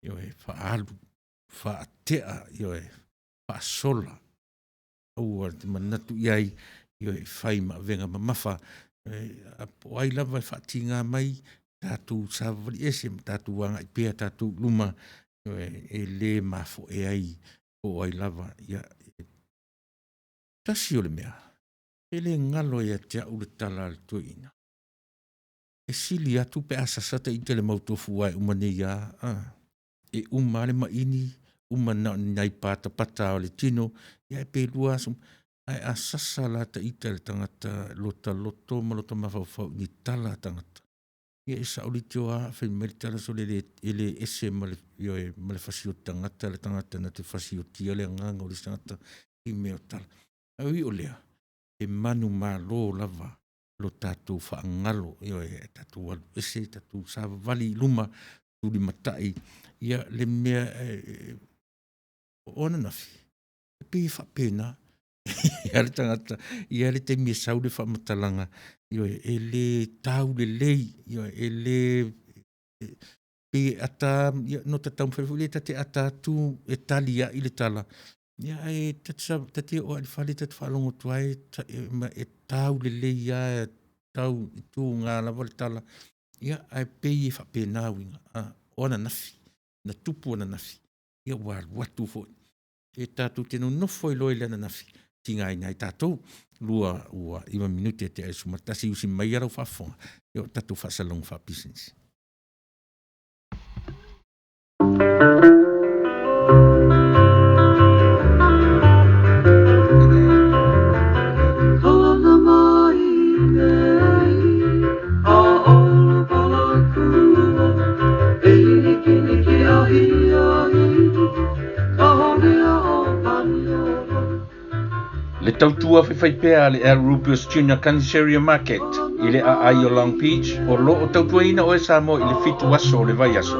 ioe, faaalu, faatea, ioe, faasola, aua e te manatu i ai, ioe, e fai ma avega mamafa, po o ai lava e faatiga mai, tatou savavali ese ma tatou agai pea tatou i luma, ioe, e le mafoe ai po o ai lava. Ia, tasi o le mea, e le galo ia te au le tala a le toeaina, e sili atu pe a sasa ta ita i le mautofu aua e uma nei lava, a, e uma lava le maini, uma na o ni nai patapata lava o le tino, ia pe 2 aso. Ae a sasa la ta ita i le tagata lota loto ma lota mafaufau i ni tala a tagata, ia e saolito lava fai mai le tala, sole e le ese ma le, ioe, ma le fasioti tagata le tagata na te fasiotia le agaga o le isi tagata i mea o tala. Ae ui o lea, e manumalo lava lo tatou faagalo, ioe, ae tatou alu ese, tatou savavali i luma, tulimatai ia le mea o ananafi, e pei e faapena. E i ai le tagata, e i ai le taimi e sau le faamatalaga, ioe, e le tau lelei, ioe, e le pei e ata, ia no ta taumafai foi lea ta te ata atu e tali ai le tala, ia ae ta te oo lava i le fale ta te faalogo atu lava e tau lelei lava, tau e tuga lava le tala, ia ae pei e faapena uiga. O ananafi, na tupu ananafi, ia ua alu atu foi. E tatou te nonofo ai loa i le ananafi, tigaina ai tatou. 29 minute tea i le 11, usi maia lau faafofoga, ia o tatou faasalalauga faapisinisi. Le tautua faifaipea a le Al Rubius Junior Counseria Market i le aai o Long Beach o lo o tautuaina oe Samoa i le 7 aso o le vaiaso.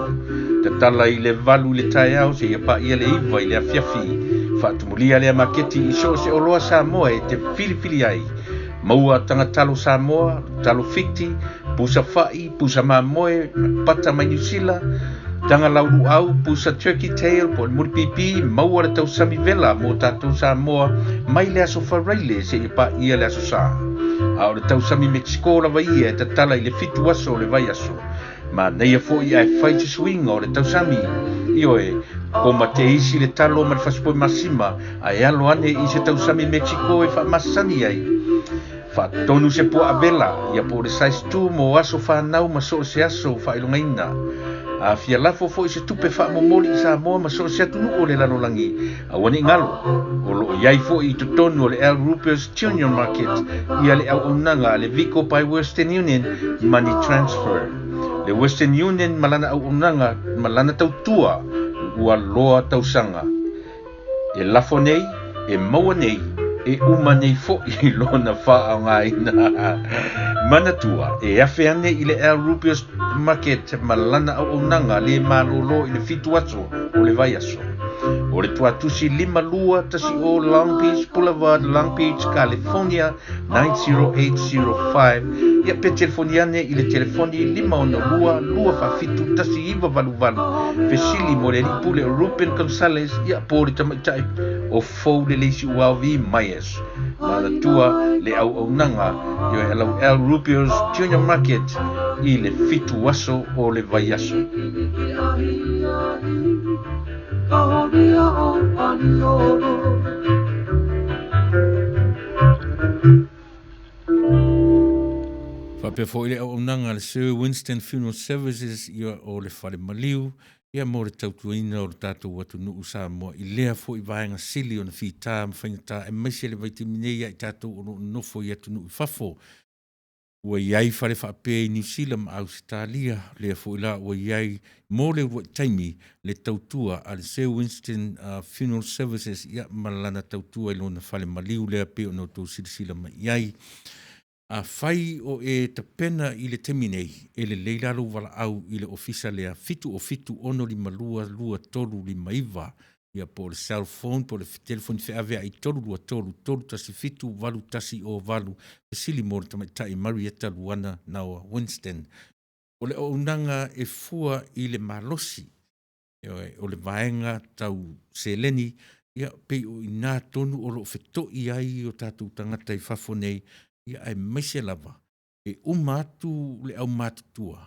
Tatala i le 8 i le taeao seia paia le 9 i le afiafi. Faatumulia lea maketi i so o se oloa Samoa e te filifili ai. Maua taga talo Samoa, talo Fiti, pusa fa'i, pusa mamoe, pata mai Niu Sila, taga lauluau, pusa turkey tail po o le mulipipi, maua le tausami vela mo tatou Samoa mai le aso Faraile seia paia le aso Sa. A o le tausami Mexico lava ia e tatala i le 7 aso o le vaiaso. Manaia foi ae fai se suiga o le tausami. Ioe, koma te isi le talo ma le fasipoe masima ae alo ane i se tausami Mexico e faamasani ai. Faatonu se puaa vela, ia po o le size 2 mo aso fanau ma so o se aso faailogaina. A fia lafo foi se tupe faamomoli i Samoa ma so o se atunuu o le lalolagi, aua ne i galo, o lo o i ai foi i totonu o le Al Rupert's Junior Market ia le auaunaga a le Vico by Western Union Money Transfer. Le Western Union ma lana auaunaga ma lana tautua ua loa tausaga. E lafo nei, e maua nei, e uma nei foi lona faaaogaina. Manatua, e afe ane i le Al Rubius Market ma lana auaunaga le malōlō i le 7 aso o le vaiaso. O le tuatusi 5210 Long Beach Boulevard, Long Beach, California 90805. Ia pe telefoni ane i le telefoni 562 247 1988. Fesili mo le alii pule o Ruben Gonzales, ia po o le tamaitai o Fou le Leisi Uao V. Myers. Manatua le auaunaga ioe alau Al Rubio's Junior Market i le 7 aso o le vaiaso. Faapea foi le auaunaga a le Sir Winston Funeral Services ia o le fale maliu. Ia mo le tautuaina o le tatou atunuu Samoa i lea foi vaega sili ona fita ma faigata aemaise le vaitaimi nei ia i tatou o lo o nonofo i atunuu i fafo. Ua i ai fale faapea i Niu Sila ma Ausetalia, lea foi la ua i ai mo le uluai taimi le tautua a le Sir Winston Funeral Services ia ma lana tautua i lona fale maliu lea pei ona outou silasila mai i ai. Afai o e tapena i le taimi nei, e lelei la lou valaau i le ofisa lea 707 652 2359, ia po o le cell phone po o le telefoni feaveai 323 317 8108, fesili mo le tamaitai Marietta Luana Naoa Winston. O le auaunaga e fua i le malosi, ioe, o le vaega tau seleni, ia pei o i ina tonu o lo o feto'i ai o tatou tagata i fafo nei, ia aemaise lava e uma atu le aumatutua,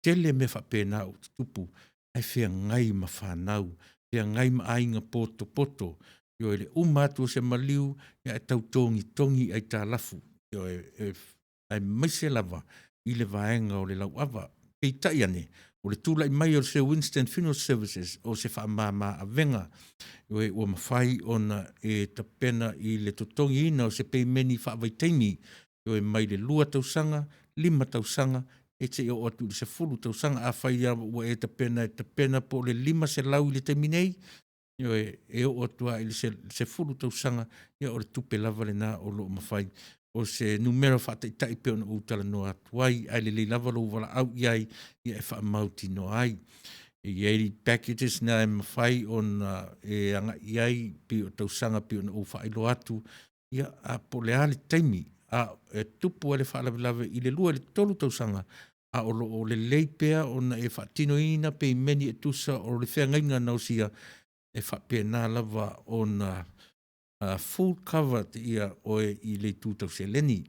tele mea faapena ua tutupu, ae feagai ma fanau, feagai ma aiga potopoto, ioe, le uma atu o se maliu, ae tau togitogi aitalafu, ioe, aemaise lava i le vaega o le lauava. Peitai ane, o le tulai mai o le Sir Winston Funeral Services o se faamama avega, ioe, ua mafai ona e tapena i le totogiina o se pemeni faavaitaimi, ioe, mai le 2 tausaga, 5 tausaga, e seia oo atu i le 10 tausaga. Afai lava ua e tapena e tapena po o le $500 i le taimi nei, ioe, e oo atu lava i le 10 tausaga, ia o le tupe lava lena o lo o mafai. O se numera faataitai pei ona ou talanoa atu ai, ae lelei lava lou valaau i ai e faamautinoa ai. E i ai packages na e mafai ona e agai i ai pei o tausaga pei ona ou faailoa atu, ia a po o le a le taimi a e tupu ai le faalavelave i le 2 i le 3 tausaga, a o lo o lelei pea ona e faatinoina pemeni e tusa o le feagaiga na osia, e faapena lava ona full covered oe i le itu tau seleni.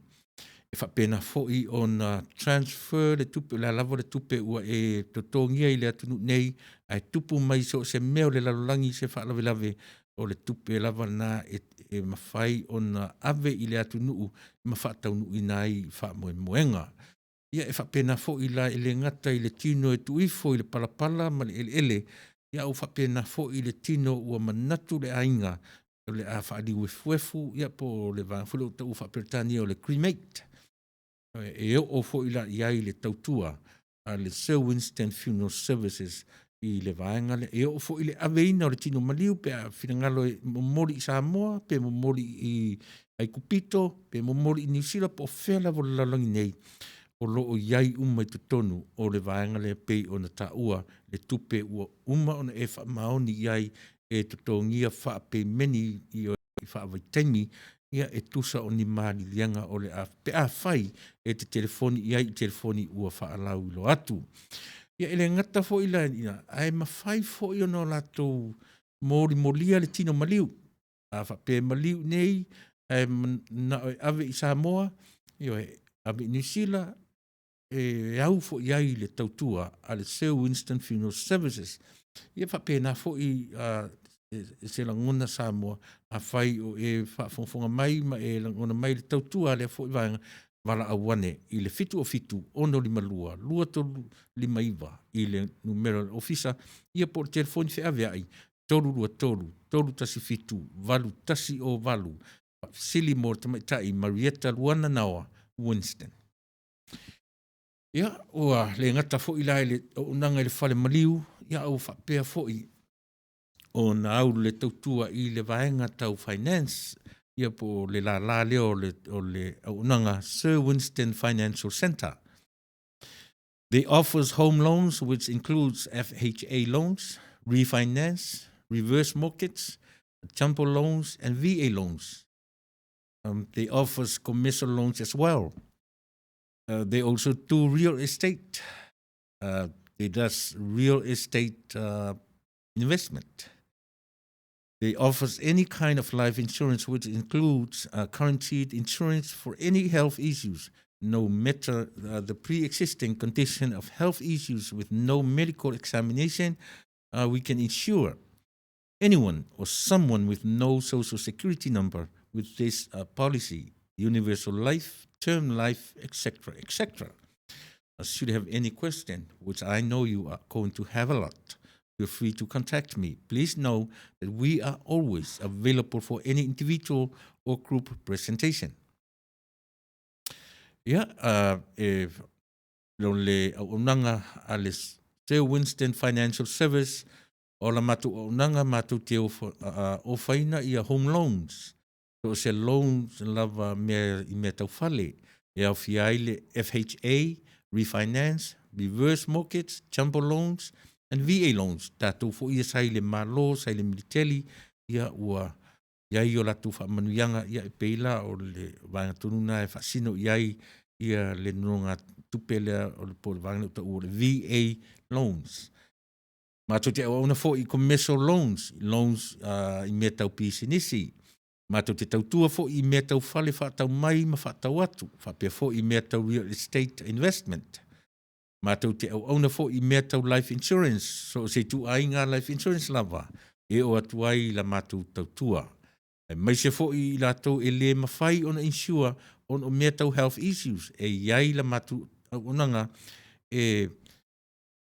E faapena foi ona transfer le tupe, o le a lava le tupe ua e totogia i le atunuu nei, ae tupu mai i so o se mea o le lalolagi se faalavelave, o le tupe lava lena e mafai ona ave i le atunuu ma faataunuuina ai faamoemoega. Ia e faapena foi la e le gata i le tino e tuu ifo i le palapala ma le eleele, a ua faapena foi le tino ua manatu le aiga o le a faaliuefuefu, ia po o le vaega foi lea ua taua faa-Peretania o le cremate. E oo foi la i ai le tautua a le Sir Winston Funeral Services i le vaega lea. E oo foi i le aveina o le tino maliu pe a finagalo e momoli i Samoa pe momoli i Aikupito pe momoli i Niu Sila po o fea lava o le lalolagi nei, o lo o i ai uma i totonu o le vaega lea pei ona taua le tupe ua uma ona e faamaoni i ai e totogia faapemeni i faavaitaimi, ia e tusa o ni maliliega o le a pe afai e te telefoni i ai i telefoni ua faalauiloa atu. Ia e le gata foi la i ina, ae mafai foi ona latou molimolia le tino maliu. A faapea e maliu i inei ae manao e ave i Samoa, ioe, ave i Niu Sila, e au foi i ai le tautua a le Sir Winston Funeral Services. Ia faapena foi se lagona Samoa, afai o e faafogafoga mai ma e lagona mai le tautua a lea foi vaega, valaau ane i le 707 652 2359 i le numera o le ofisa, ia po o le telefoni feaveai 323 317 8108, faafesili mo le tamaitai Marietta Luana Naoa Winston. Ia, ua le gata foi la i le auaunaga i le fale maliu, ia a ua faapea foi ona au le tautua i le vaega tau finance, ia po o le lala lea o le auaunaga Sir Winston Financial Centre. They offers home loans which includes FHA loans, refinance, reverse mortgage, jumbo loans and VA loans. They offers commercial loans as well. They also do real estate. They does real estate investment. They offers any kind of life insurance, which includes guaranteed insurance for any health issues, no matter the pre-existing condition of health issues with no medical examination. We can insure anyone or someone with no social security number with this policy, universal life, term life, etc., etc. Should you have any question, which I know you are going to have a lot, Feel free to contact me. Please know that we are always available for any individual or group presentation. Ia, e o le auaunaga a le Sir Winston Financial Service, o la matou auaunaga matou te ofaina ia home loans, so o se loans lava mea i mea tau fale, e aofia ai le FHA, refinance, reverse mortgage, jumbo loans and VA loans. Tatou foi ia sa i le Malo, sa i le militeli, ia ua i ai o latou faamanuiaga, ia e pei la o le vaega tonu lena e faasino i ai ia le nonogatupe lea o le po o le vaega lea ua taua o le VA loans. Matou te auauna foi i commercial loans, loans i mea tau pisinisi. Matou te tautua foi i mea tau fale faatau mai ma faatau atu, faapea foi i mea tau real estate investment. Matou te auauna foi i mea tau life insurance, so o se ituaiga life insurance lava e oo atu ai i la matou tautua. Aemaise foi i latou e le mafai ona insure ona o mea tau health issues, e i ai la matou auaunaga e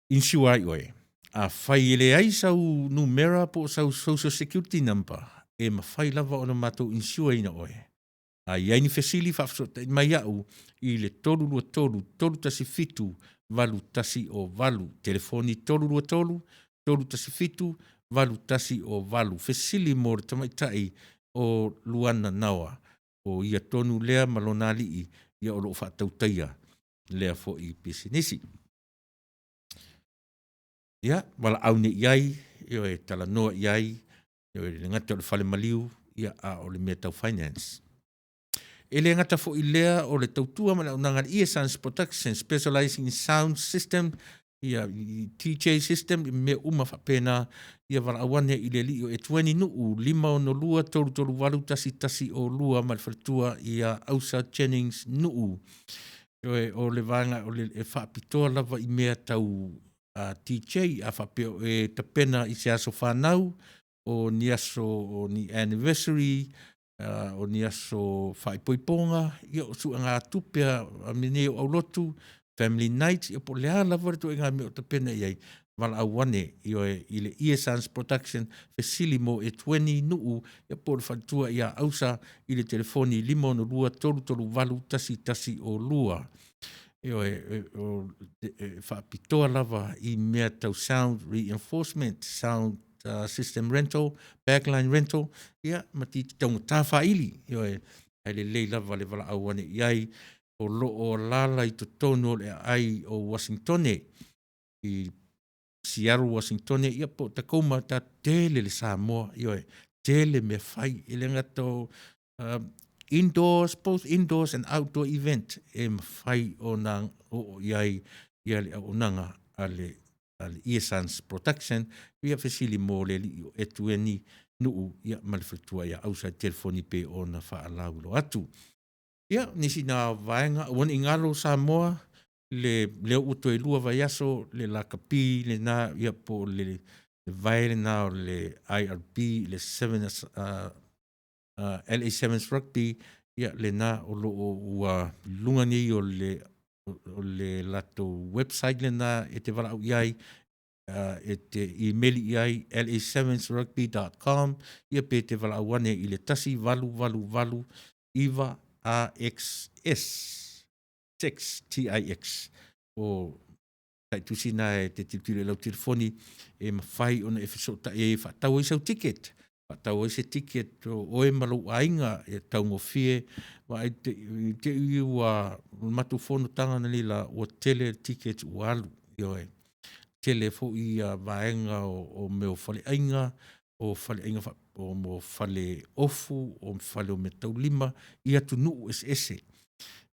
insure ai oe. Afai e leai sau numera po o sau social security number, e mafai lava ona matou insure ina oe. A i ai ni fesili, faafesootai mai au i le 323 317 8108. Telefoni 323 317 8108. Fesili mo le tamaitai o Luana Naoa, o ia tonu lea ma lona alii ia o lo o faatautaia lea foi pisinisi. Ia, valaau nei i ai, ioe, talanoa i ai, ioe, e le gata o le fale maliu, ia, a o le mea tau finance. E le gata foi lea o le tautua ma le auaunaga a le Ear-Sans Production, specializing in sound system, ia, i DJ system, i mea uma faapena, ia valaau ane i le alii o Etueni Nu'u, 562 338 1102 ma le faletua ia Ausa Jennings Nu'u. Ioe, o le vaega o le, e faapitoa lava i mea tau DJ, a faapea o e tapena i se aso fanau, o ni aso o ni anniversary, o ni aso faaipoipoga, ia o suegatupe a mea nei o aulotu, family night, ia po o le a lava le ituaiga mea o tapena i ai, valaau ane, ioe, i le Ear-Sans Production, fesili mo Etueni Nu'u, ia po o le faletua ia Ausa i le telefoni 562 338 1102. Ioe, e faapitoa lava i mea tau sound reinforcement, sound system rental, backline rental, ia ma titi taugata faaili, ioe, ae lelei lava le valaau ane i ai, o lo o alaala i totonu o le aai o Uasinitone, i Seattle, Uasinitone, ia po o Tacoma, ta tele le Samoa, ioe, tele mea fai, e le gata o indoors, both indoors and outdoor event e mafai ona oo i ai ia le auaunaga a le Ear-Sans Production, ia fesili mo le alii o Etueni Nu'u, ia ma le faletua ia Ausa i telefoni pei ona faalauiloa atu. Ia, nisi na vaega, aua ne i galo Samoa, le lea ua toe lua vaiaso le lakapi lena, ia po o le vae lena o le IRB, le LA Sevens Rugby, ia lena o lo o ua luga nei o le latou website lena e te valaau i ai, e te imeli i ai la7rugby.com, ia pe te valaau ane i le 1888 9 AXS 6 TIX. O taitusi na e te tilotilo i lau telefoni e mafai ona e fesootai ai e faatau ai sau ticket, faatau ai se ticket o oe ma lou aiga e taugofie. Vaai te i te i ua matou fonotaga nei la ua tele tickets ua alu, ioe, tele foi ia vaega o mea o faleaiga, o faleaiga o mo fale ofu, o fale o meataulima i atunuu eseese.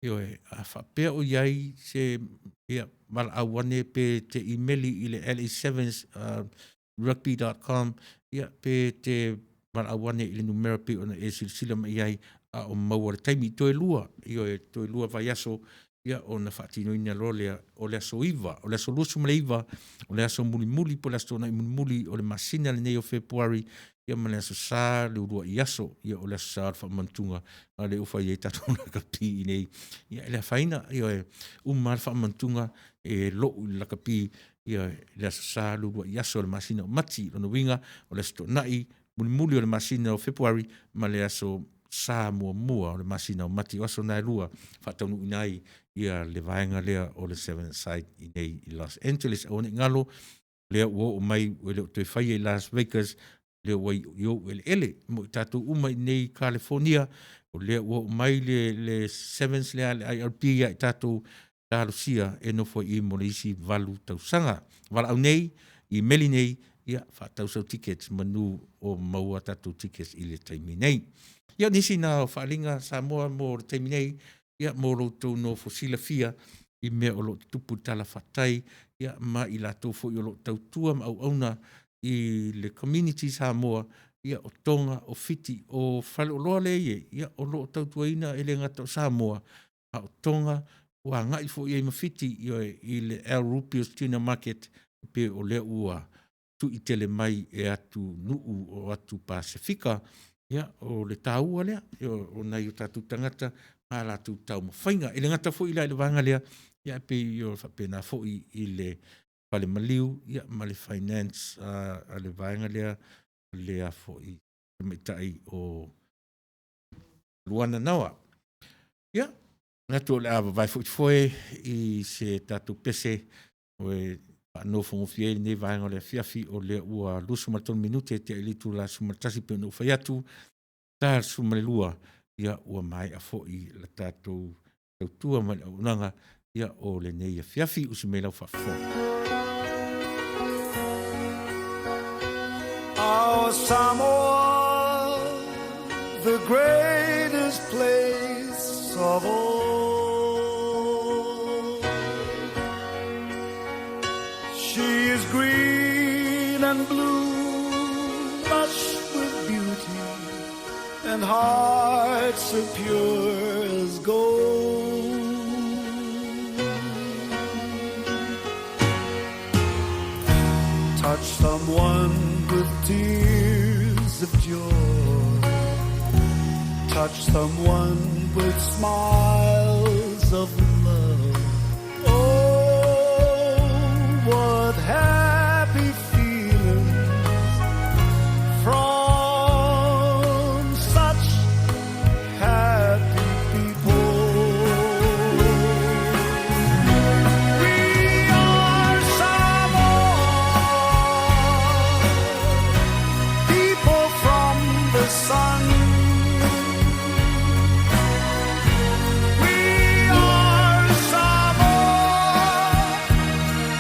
Ioe, a faapea o i ai se, ia, valaau ane pe te imeli i le la7 rugby.com, ia pe te valaau ane i le numera pei ona e silasila mai ai, a o maua le taimi. Toe lua, ioe, toe lua vaiaso, ia ona faatinoina loa lea o le aso 9, o le aso 29, o le aso mulimuli po o le aso Toonai mulimuli o le masina lenei o Fepuari. ia ma le Aso Sa le uluai aso, ia o le Aso Sa o le faamanatuga a lea ua fai ai tatou lakapi i inei, ia e le afaina, ioe, uma lava le faamanatuga e lou i le lakapi, ia le Aso Sa le uluai aso o le masina o Mati. O lona uiga o le Aso Toonai mulimuli o le masina o Fepuari ma le Aso Sa muamua o le masina o Mati. O aso na e lua e faataunuuina ai ia le vaega lea o le Seven Side i inei i Los Angeles. Aua ne i galo, lea ua oo mai e le o toe faia i Las Vegas, lea ua i ou eleele mo i tatou uma i inei i Kalifonia, o lea ua oo mai le, le Sevens lea a le IRP ia i tatou, talosia e nofo ai i i mo le isi 8 tausaga. Valaau nei, imeli nei, ia faatau sau tickets manu o maua tatou tickets i le taimi nei. Ia o nisi na o faaaliga Samoa mo le taimi nei, ia mo lo outou nofo silafia i mea o lo o tutupu i le Tala Faatatau, ia ma i latou foi o lo o tautua ma auauna i le community Samoa, ia o Toga, o Fiti, o faleoloa lea e i ai, ia o lo o tautuaina e le gata o Samoa, a o Toga ua agai foi i ai ma Fiti, ioe, i le Al Rupias Tuna Market, e pei o lea ua tui tele mai e atunuu o atu Pasefika. Ia, o le taua lea, o nai o tatou tagata ma latou taumafaiga. E le gata foi la i le vaega lea, ae pei e faapena foi i le fale maliu ma le finance a le vaega lea, le tamaitai o Luana Naoa. Ia, manatu o le a vavae foi foe i se tatou pese e faanofogofie ai lenei vaega o le afiafi, o lea ua 23 minute tea i le itula e 11 pei ona ou fai atu, ta le 12, ia ua maea foi le tatou tautua ma le auaunaga ia o lenei afiafi. Usi mai lau faafofoga. Our Samoa, the greatest place of all. She is green and blue, lush with beauty, and hearts so pure as gold. Touch someone with tears of joy. Touch someone with smiles of love. Oh, what happy feelings from such happy people. We are Samoa, people from the sun. We are Samoa,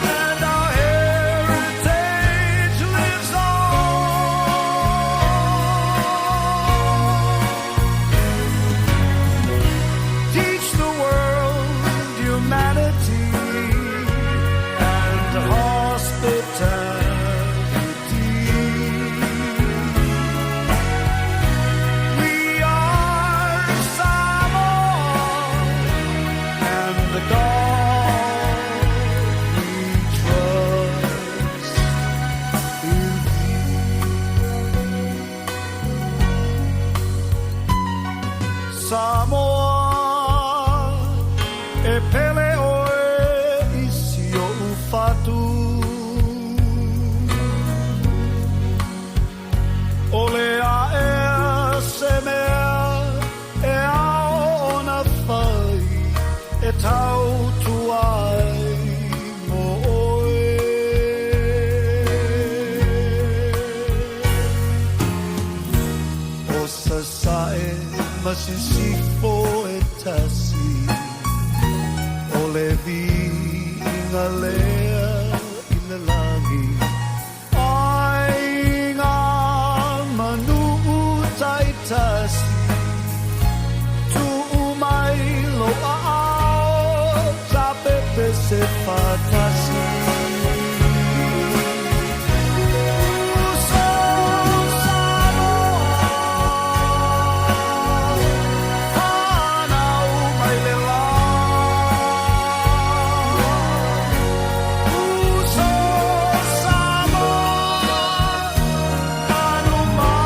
and our heritage lives on. Teach the world humanity and hospitality. We are Samoa, and the God we trust is Samoa, e pele oe i si o'u fatu. O le aea se mea e ao ona fai e tautua ai mo oe. O Sasae ma Sisifo e tasi, o le viiga lea i le lagi. Ai ngā manu taitasi, tuu mai lo aao, tapepe se faatasi. Uso Samoa, whanau mai le la. Uso Samoa, anu mai.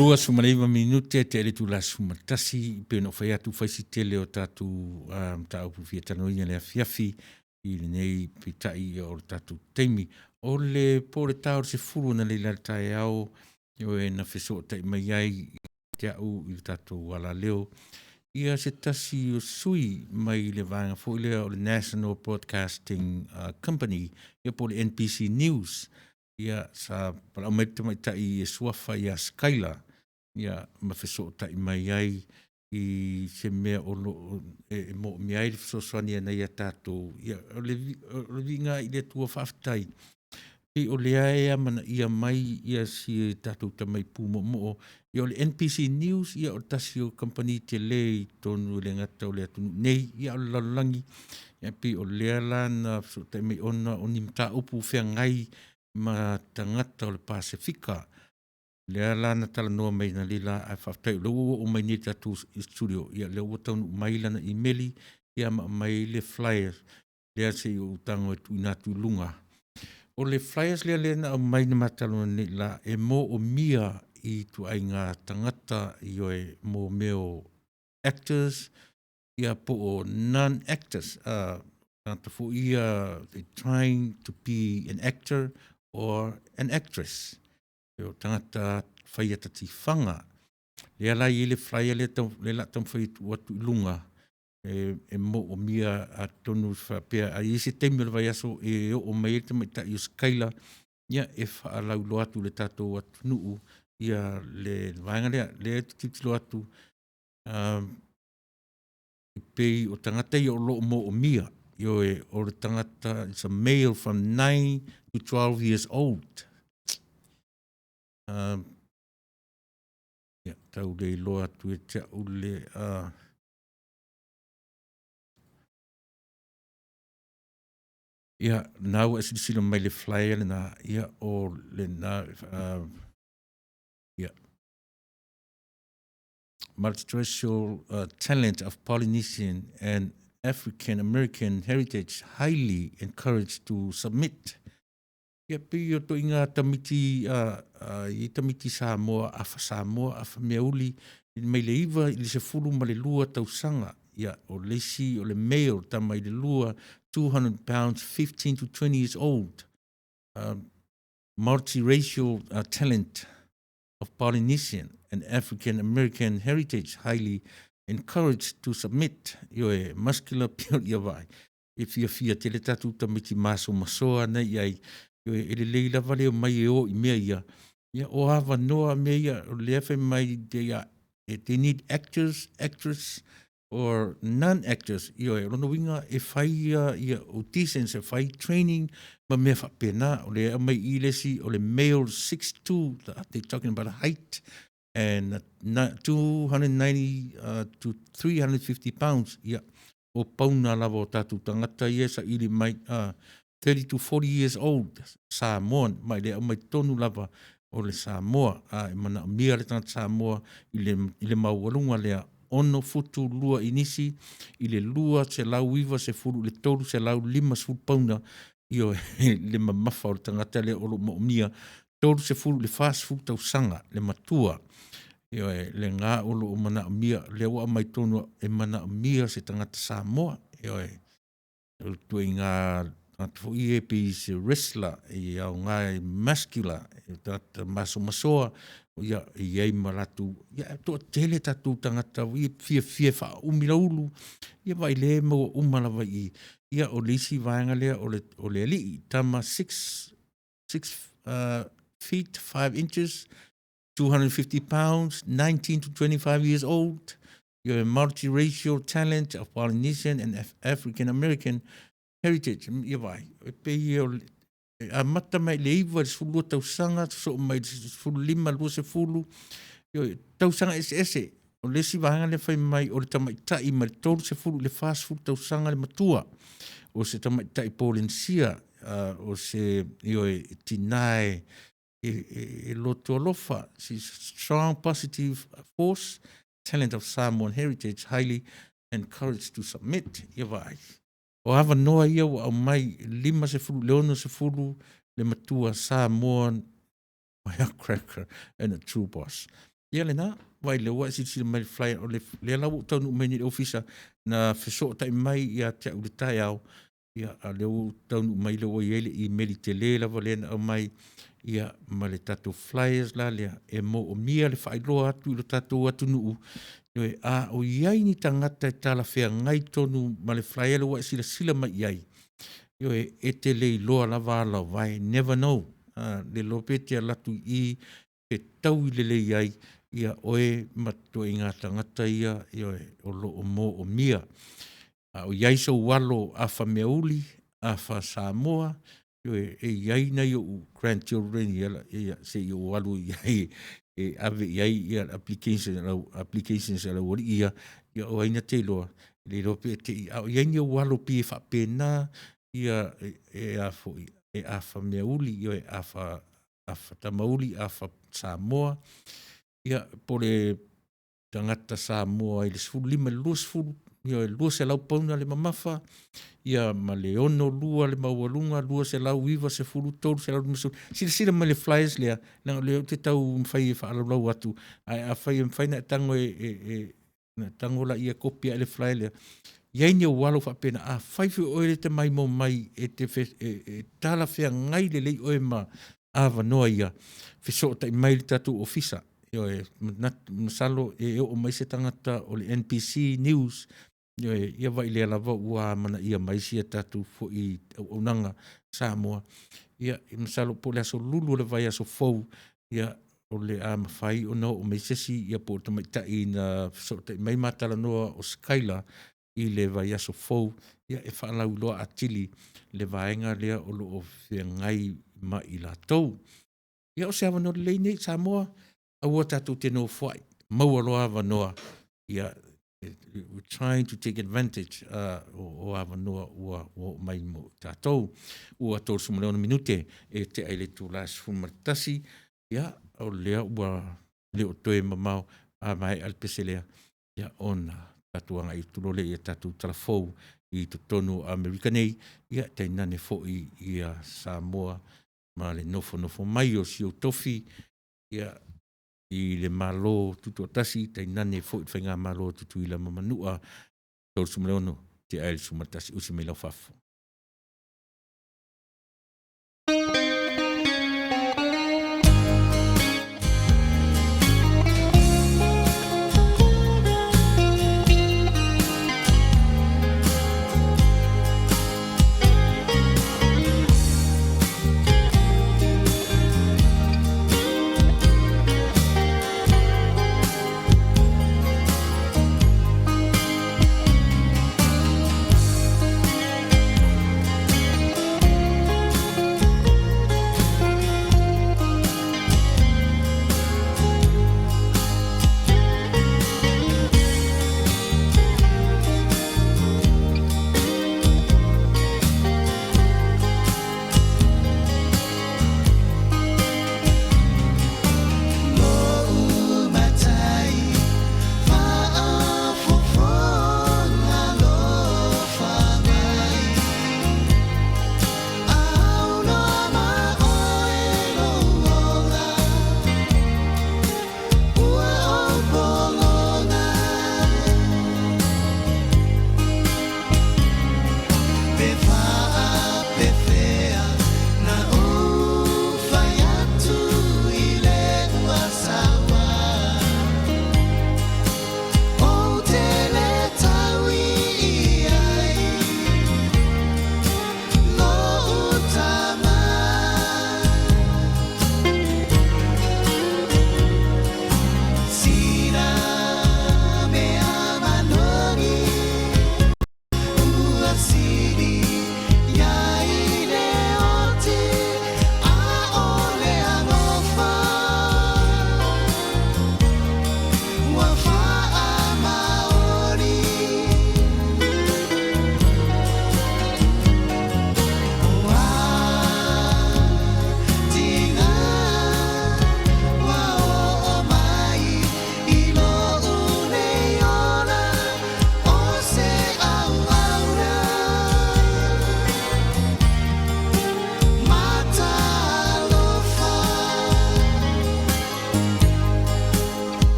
29 minute te le itula 11, pei ona ou fai atu, fai si tele o tatou mataupu fia talanoaina i le afiafi i lenei, peitai o le tatou taimi. O le po o le ta o le 10 analeila i le taeao e na fesootai mai ai te au i le tatou alaleo ia se tasi o sui mai le vaega foi lea o le National Broadcasting Company, ia po o le NBC News. Ia sa valaau mai le tamaitai e suafa ia Skylar, ia ma fesootai mai ai i se mea o lo o e moomia ai le fesoasoani a nai a tatou. Ia o le viiga i le Atua faafetai, pei o lea e amanaia mai si a tatou tamai pu moomoo. Ia o le NBC News, ia o le tasi o kamupani tele i totonu e le gata o le atunuu nei, a o le lalolagi. Ae pei o lea la na fesootai mai ona o ni mataupu feagai ma tagata o le Pasefika, lea la na talanoa mai analeila, ae faafetai o lea ua oo mai nei i le tatou studio, ia lea ua taunuu mai lana imeli, ia ma aumai le flyer lea se i ou tago e tuuina atu i luga. O le flyers lea na aumai na ma talanoa nei la, e moomia i ituaiga tagata, ioe, mo mea o actors ia po o non actors, tagata foi ia they trying to be an actor or an actress, o tagata fai ata tifaga. Lea la e i ai le flyer lea o le a taumafai e tuu atu i luga, e moomia atonu faapea a i ai se taimi o le vaiaso e oo mai ai le tamaitai o Skyler, ia e faalauiloa atu i le tatou atunuu ia le vaega lea. Lea ou te tilotilo atu e pei o tagata ia o lo o moomia, ioe, o le tagata, it's a male from 9 to 12 years old. Ia, tau le iloa atu e te au le ia, na ua e silasila mai i le flyer lena, ia o lena, ia, multiracial talent of Polynesian and African American heritage highly encouraged to submit. Ia pei o toiga tamiti i tamiti Samoa, afa Samoa, afa meauli, mai le 9 i le 12 tausaga. Ia, o le isi o le male, tama i le lua, 200 pounds, 15 to 20 years old, multiracial talent of Polynesian and African American heritage highly encouraged to submit. Ioe, muscular build, ia vaai. E fiafia tele tatou tamaiti masomasoa nei i ai. Ioe, e lelei lava le omai e o i mea ia. Ia, o avanoa mea ia, o lea fai mai, they are, they need actors, actress, or non-actors. Ioe, o lona uiga e fai ia, ia auditions, e fai training ma mea faapena. O lea e aumai i le isi, o le male 6'2, they talking about height, and 290 to 350 pounds. Ia, o pauna lava o tatou tagata ia e saili mai, 30 to 40 years old, Samoan, ma e le aumai tonu lava o le Samoa. A e manaomia le tagata Samoa i le maualuga lea, 6 futu 2 inisi i le 290 i le 350 pauna, ioe, le mamafa o le tagata lea o lo o moomia, 30 i le 40 tausaga le matua. Ioe, lena o lo o manaomia, lea ua aumai tonu e manaomia se tagata Samoa. Ioe, o le ituaiga tagata foi ia e pei se wrestler, e aoga e muscular, e tagata masomasoa, ia, e i ai ma latou, ia, e toatele tatou tagata ia fiafia e faaumi laulu, ia vaai lea e maua uma lava i i. Ia, o le isi vaega lea o le alii, tama 6, 6 feet 5 inches, 250 pounds, 19 to 25 years old, you're a multiracial talent of Polynesian and African American heritage. Ia vai, e pei o le amata mai le 9 i le 12 tausaga, sosoo mai le 15, 20, ioe, tausaga eseese. O le isi vaega lea fai mai o le tamaitai mai le 30 i le 40 tausaga le matua, o se tamaitai Polenisia, o se, ioe, tina e loto alofa, she's strong positive force, talent of Samoan heritage, highly encouraged to submit. Ia vaai. O avanoa ia ua aumai, 50 i le 60 le matua, Samoan firecracker and a true boss. Ia lena, vaai lea ua e silasila mai i le flyer o le lea la ua ou taunuu mai nei i le ofisa na fesootai mai ia te au i le taeao, ia a o lea ua ou taunuu mai lea ua i ai le imeli tele lava lea na aumai, ia ma le tatou flyers la lea e moomia le faailoa atu i le tatou atunuu, ioe, a o i ai ni tagata e talafeagai tonu ma le flyer lea ua e silasila mai i ai, ioe, e te le iloa lava ala o vae, never know. Le iloa pe te alu atu i i fetaui lelei ai oe ma ituaiga tagata ia, ioe, o lo o moomia. A o i ai sou alo afa meauli, afa Samoa, ioe, e i ai nai ou grandchildren se i ou alu i ai e ave i ai applications a le aualii ia, ia o ai na te iloa, le iloa pe te i a o i ai ni ou alo pei e faapena e afa meauli, ioe, afa tamauli, afa Samoa, ia po o le tagata Samoa i le 15 i le 20, ioe, 200 pauna le mamafa, ia ma le 62 le maualuga, 290, 350. Silasila mai i le flyers lea, leaga o lea ou te taumafai e faalaulau atu, ae afai e mafai ona e tago ona e tago lea e kopi le flyer lea, i ai ni ou alo faapena, afai foi o oe lea e te maimoa mai e talafeagai lelei oe ma avanoa ia, fesootai mai i le tatou Ofisa. Ioe, masalo e oo mai se tagata o le NPC News, ioe, ia vaai o lea lava ua amanaia mai si a tatou foi auaunaga Samoa. Ia masalo po o le aso Lulu o le vaiaso fou o le a mafai ona oo mai se isi ia po o le tamaitai na fesootai mai ma talanoa o Skyler i le vaiaso fou e faalauiloa atili le vaega lea o lo o feagai ma i latou. Ia o se avanoa lelei lenei Samoa, aua tatou te nofoai, maua loa avanoa, we try to take advantage o avanoa ua oo mai mo i tatou. Ua 36 minute e tea i le itula e 11:00, ia o lea ua le o toe mamao a maea le pese lea ona tatou agai atu loa lea i tatou tala fou i totonu o Amerika nei, tainane foi Samoa ma le nofonofo mai o si ou tofi i le Malo Tutoatasi, tainane foi le faigamalo a Tutuila ma Manua. 36 tea i le 11, usi mai lau faafofoga.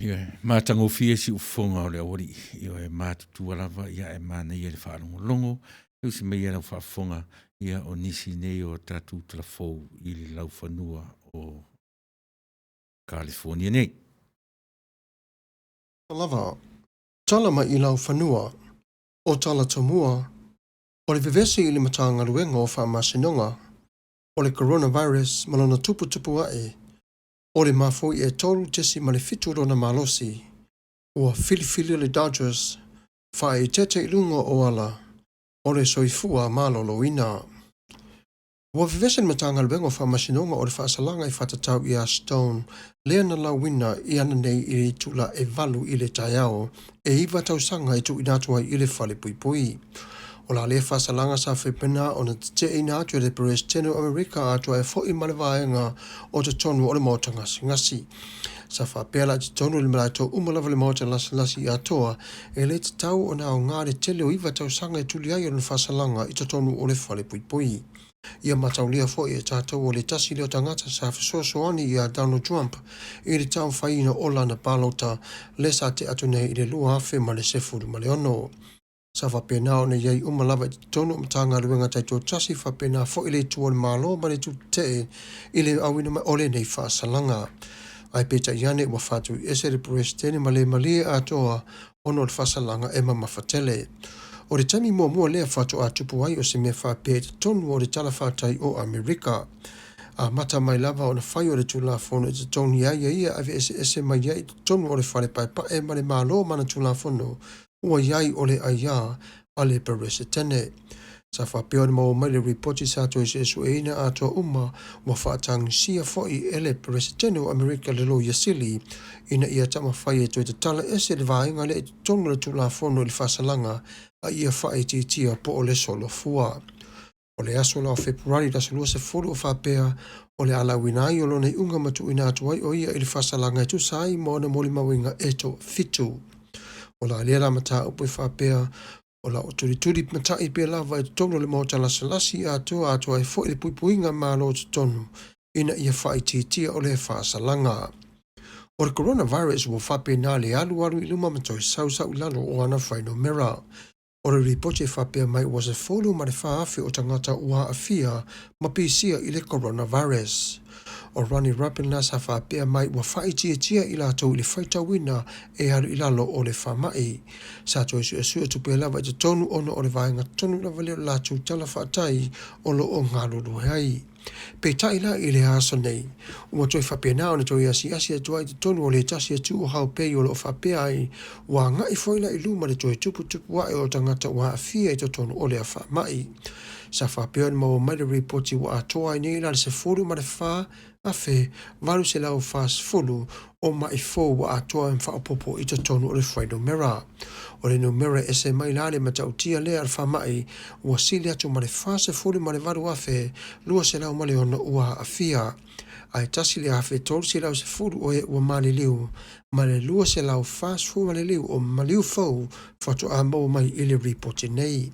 Ioe, matagofie siufofoga o le aualii, ioe, matutua lava, ia ae manaia le faalogologo, tausi mai ia lau faafofoga, ia o nisi nei o tatou talafou i le laufanua o Kalifonia nei. Lava, tala mai i laufanua, o tala tomua, o le vevesi i le Matagaluega o Faamasinoga, o le Coronavirus ma lona tuputupu ae, o le mafuie e 3.7 lona malosi, ua filifili le Dodgers, faaeteete i luga o ala o le soifua maloloina. Ua vevesi le Matagaluega o Faamasinoga o le faasalaga e faatatau iā Stone lea na lauina i ana nei i le itula e 8 i le taeao e 9 tausaga e tuuina atu ai i le falepuipui. O la lea faasalaga sa faapena ona teteʻina atu e le Peresetene o Amerika atoa ai foi ma le vaega o totonu o le Maota Gasegasi. Sa faapea la i totonu o le malae uma lava le Maota Lasilasi atoa e le tatau ona aoga le tele o 9 tausaga e tuli ai o lona faasalaga i totonu o le falepuipui. Ia mataulia foi e tatou o le tasi lea o tagata sa fesoasoani iā Donald Trump i le taumafaiina o lana palota lea sa tea atu nei i le 2016. Sa faapena ona i ai uma lava i totonu o Matagaluega taitoatasi faapena foi le itu o le Malo ma le itu tetee i le auina mai o lenei faasalaga. Ae peitai ane ua faatuiese le Peresetene ma le malie atoa ona o le faasalaga e mamafa tele. O le taimi muamua lea faatoa tupu ai o se mea faapea i totonu o le Tala Faatai o Amerika. Amata mai lava ona fai o le Tulafono e totogi ai e ia aveeseese mai ai i totonu o le fale paepae ma le Malo ma ana Tulafono ua i ai o le aiā a le Peresetene. Sa faapea ona maua mai le ripoti sa toe suesueina atoa uma ua faatagisia foi e le Peresetene o Amerika le Loia Sili ina ia taumafai e toe tatala ese le vaega lea i totonu o le Tulafono i le faasalaga a ia faaitiitia po o le solofua. O le aso la o Fepuari le aso 20 o faapea o le alauina ai o lona iuga ma tuuina atu ai o ia i le faasalaga e tusa ai ma ona molimauina e toafitu. O la lea la mataupu e faapea o la o tulituli matai pea lava i totonu o le Maota Lasilasi atoa atoa ai foi le puipuiga malo totonu ina ia faaitiitia o le faasalaga. O le coronavirus ua faapena le alualu i luma ma toe sausau i lalo o ana fuainumera. O le ripoti e faapea mai ua 14,000 o tagata ua aafia ma pisia i le coronavirus. O Ronnie Rappin la sa faapea mai ua faaitiitia i latou i le faitauina e alu i lalo o le faamai. Sa toe suesue atu pea lava i totonu ona o le vaega tonu lava lea o le latou tala faatai o lo o galulue ai. Peitai la i le aso nei, ua toe faapena ona toe asiasi atu ai i totonu o le tasi atu o Hubei o lo o faapea ai ua agai foi la i luma le toe tuputupu ae o tagata ua aafia i totonu o lea faamai. Sa faapea ona maua mai le ripoti ua atoa ai nei la le 14,840 o maʻi fou ua atoa ma faaopoopo i totonu o le fuainumera. O le numera e ese mai la le matautia lea o le faamai ua sili atu ma le 48,206 ua aafia. Ae 1,310 o e ua maliliu ma le 240 o maliu fou faatoa maua mai i le ripoti nei.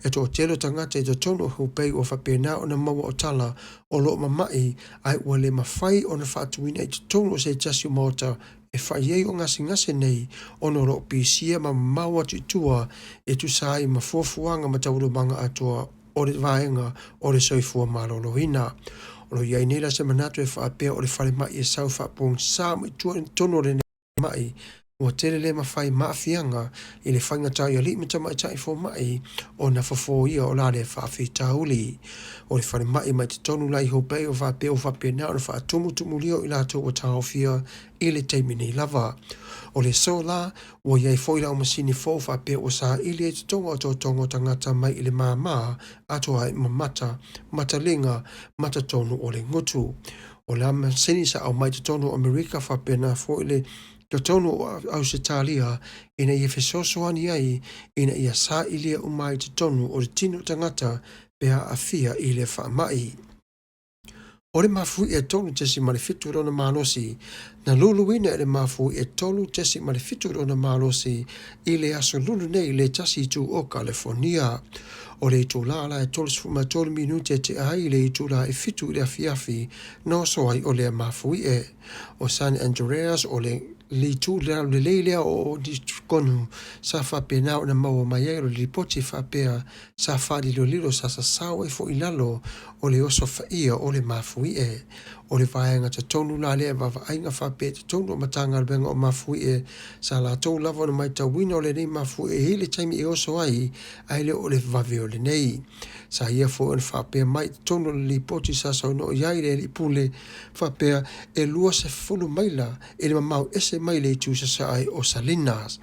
E toatele o tagata i totonu o Hubei ua faapena ona maua o tala o lo o mamaʻi ae ua le mafai ona faatuina i totonu o se tasi o maota e fai ai o gasegase nei ona o lo o pisia ma mamao atu i tua e tusa ai ma fuafuaga ma taualumaga atoa o le vaega o le soifua maloloina. O lo o i ai nei la se manatu e faapea o le falemai e sau faapogisā mai tua i totonu o lenei maʻi ua tele le mafai ma aafiaga i le faigata i alii ma tamaitai fomaʻi ona fofoia o la lea faafitauli. O le falemai mai totonu la i Hubei o faapea ua faapena ona faatumutumulia o i latou ua taofia i le taimi nei lava. O le aso la, ua i ai foi lau masini fou faapea ua saili ai totoga o otootoga o tagata mai i le māmā atoa ai ma mata, mataliga, ma totonu o le gutu. O la masini sa aumai i totonu o Amerika faapena foi le totonu o Ausetalia ina ia fesoasoani ai ina ia sailia uma ai i totonu o le tino o tagata pe aafia i le faamai. O le mafuie e 3.7 lona malosi, na luluina e le mafuie e 3.7 lona malosi i le aso Lulu nei le tasi itu o Kalifonia. O le itulā la e 33 minute e tea ai i le itulā e 7 i le afiafi na oso ai o lea mafuie. O San Andreas o le Le itu lelei lea o Konu sa faapena ona maua mai ai o le lipoti e faapea sa faalilolilo sa sasao ai foʻi i lalo o le oso faia o le mafuie. O le vaega totonu la lea e vaavaaiga faapea i totonu o Matagaluega o Mafuie sa latou lava ona matauina o lenei mafuie e i ai le taimi e oso ai ae le o le vave o lenei. Sa ia foi ona faapea mai i totonu o le lipoti sa saunoa i ai le alii pule faapea e 20 maila i le mamao ese mai le itu sasae o Salinas.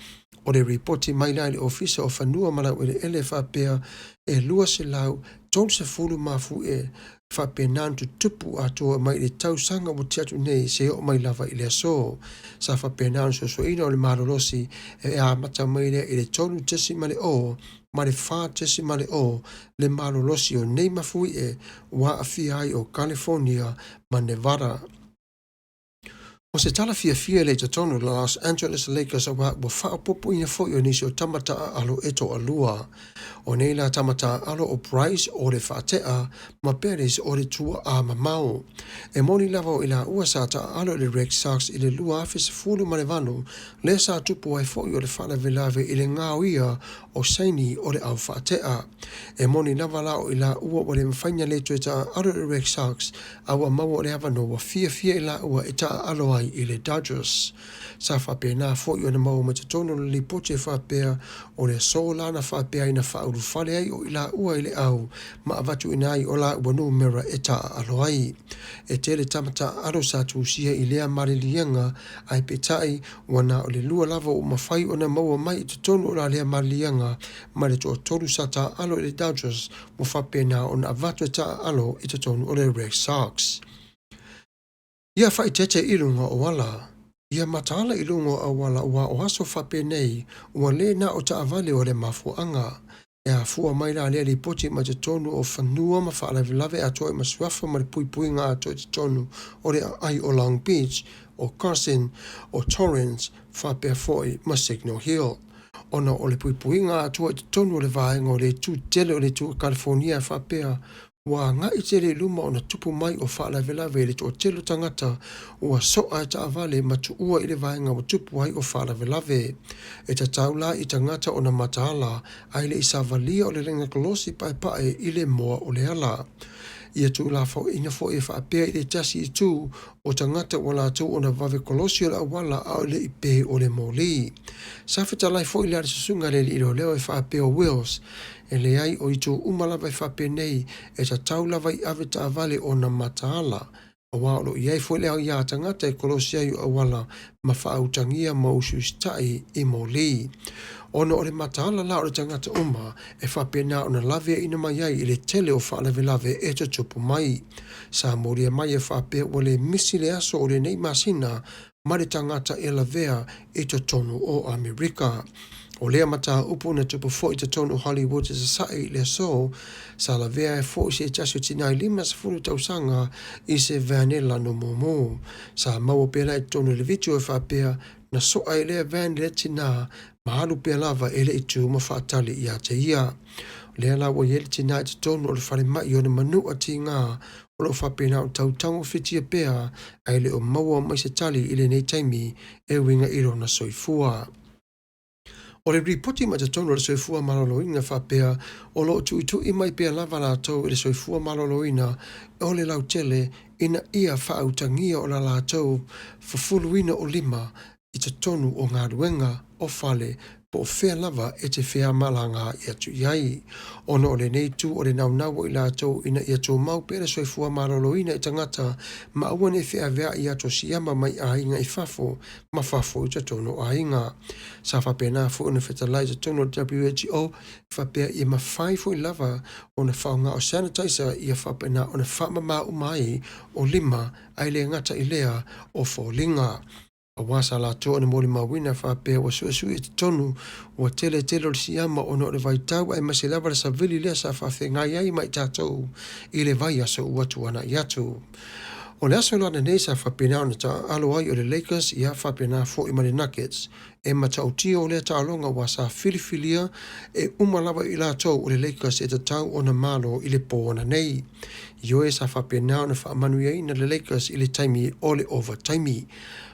O le ripoti mai la i le Ofisa o Fanua ma Laueleele faapea e 230 mafuie faapena ona tutupu atoa mai i le tausaga ua tea atu nei seia oo mai lava i le aso. Sa faapena ona suesueina o le malolosi e amata mai lea i le 3.0 ma le 4.0 le malolosi o nei mafuie ua aafia ai o California ma Nevada. O se tala fiafia lea i totonu o le Los Angeles Lakers auā ua faaopoopoina foi o nisi o tama taaalo e toalua. O nei la tama taaalo o Bryce o le faatea ma Bettis o le tuaa mamao. E moni lava o i laua sa taaalo i le Red Sox i le 2018 lea sa tupu ai foi o le faalavelave i le gaoia o saini o le au faatea. E moni lava la o i laua ua le mafai ona le toe taaalo i le Red Sox a ua maua o le avanoa ua fiafia i laua e taaalo ai i le Dodgers. Sa faapena foi ona maua mai totonu o le lipoti e faapea o le aso la na faapea ai na faaulufale ai o i laua i le au ma avatuina ai o laua numera e taaalo ai. E tele tama taaalo sa tusia i lea maliliega ae peitai ua na o le lua lava ua mafai ona maua mai i totonu o la lea maliliega ma le toatolu sa taaalo i le Dodgers ua faapena ona avatu e taaalo i totonu o le Red Sox. Ia faaeteete i luga o ala. Ia mataala i luga o auala aua o aso faapenei ua le na o taavale o le mafuaaga. E afua mai la lea lipoti mai totonu o Fanua ma Faalavelave Atoa ma Suafa ma le Puipuiga Atoa i totonu o le aai o Long Beach, o Carson, o Torrance faapea foi ma Signal Hill. Ona o le puipuiga atoa i totonu o le vaega o le itu tele o le itu o California e faapea ua agai tele i luma ona tupu mai o faalavelave i le toatele o tagata ua soa e taavale ma tuua i le vaega ua tupu ai o faalavelave. E tatau la i tagata ona mataala ae le i savalia o le laina kolosi paepae i le moa o le ala. Ia tuulafoaiina foi e faapea i le tasi itu o tagata ua latou ona vave kolosi o le auala a o le i pe o le moli. Sa fetalai foi la le susuga i le alii leoleo e faapea o Wills, e leai o itu uma lava e faapenei e tatau lava i ave taavale ona mataala, aua o lo o i ai foi le aia tagata e kolosi ai o auala ma faautagia ma usiusitai i moli. Ona o le mataala la o le tagata uma e faapena ona laveaiina mai ai i le tele o faalavelave e tutupu mai. Sa molia mai e faapea ua le misi le aso o lenei masina ma le tagata e lavea i totonu o Amerika. O lea mataupu na tupu foi i totonu o Hollywood i Sasae i le aso, sa lavea ai foi se tasi o tinā e 50 tausaga i se van e lanu mumu. Sa maua pea la i totonu o le video e faapea na soa e lea van lea tinā ma alu pea lava e le i tu ma faatali ia te ia. O lea la ua i ai le tinā i totonu o le falemai ona manua tigā o lo o faapena ona tautagofitia pea ae le o maua mai se tali i lenei taimi e uiga i lona soifua. O le ripoti mai totonu o le Soifua Maloloina faapea o lo o tuitui mai pea lava latou i le Soifua Maloloina o le lautele ina ia faautagia o la latou fufuluina o lima i totonu o galuega, o fale, po o fea lava e te feamalagaai atu i ai. Ona o lenei itu o le naunau o i latou ina ia tumau pea le soifua maloloina i tagata ma aua ne i feaveai i ato siama mai aiga i fafo ma fafo i totonu o aiga. Sa faapena foi ona fetalai i totonu o le WHO faapea ia mafai foi lava ona faaaoga o sanitizer ia faapena ona faamama uma ai o lima ae le gata i lea o foliga. Aua sa latou ona molimauina faapea ua suesue i totonu ua tele tele o le siama ona o le vaitau aemaise lava le savili lea sa faafeagai ai ma i tatou i le vaiaso ua tuanai atu. O le aso la lenei sa faapena ona taaalo ai o le Lakers ia faapena foi ma le Nuggets. E matautia o lea taaloga aua sa filifilia e uma lava i latou o le Lakers e tatau ona malo i le po ananei. Ioe sa faapena ona faamanuiaina le Lakers i le taimi o le ovataimi.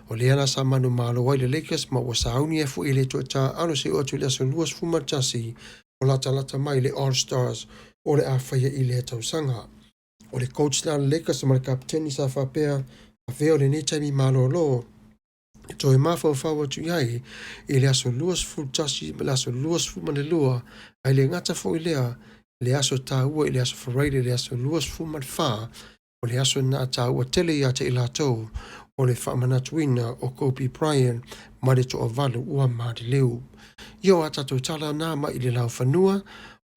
O lea la sa manumalo ai le Lakers ma ua sauni ai foi e le toe taaalo seia oo atu i le aso 21 o latalata mai le All Stars o le a faia i lea tausaga. O le coach la a le Lakers ma le kapeteni sa faapea, Avea o lenei taimi malolo e toe mafaufau atu i ai i le aso 21 ma le aso 22, ae le gata foi i lea, le aso taua i le aso Faraile le aso 24, o le aso lena taua tele ia te i latou o le faamanatuina o Kobe Bryant ma le toavalu ua maliliu. Ia o a tatou tala na mai i le laufanua,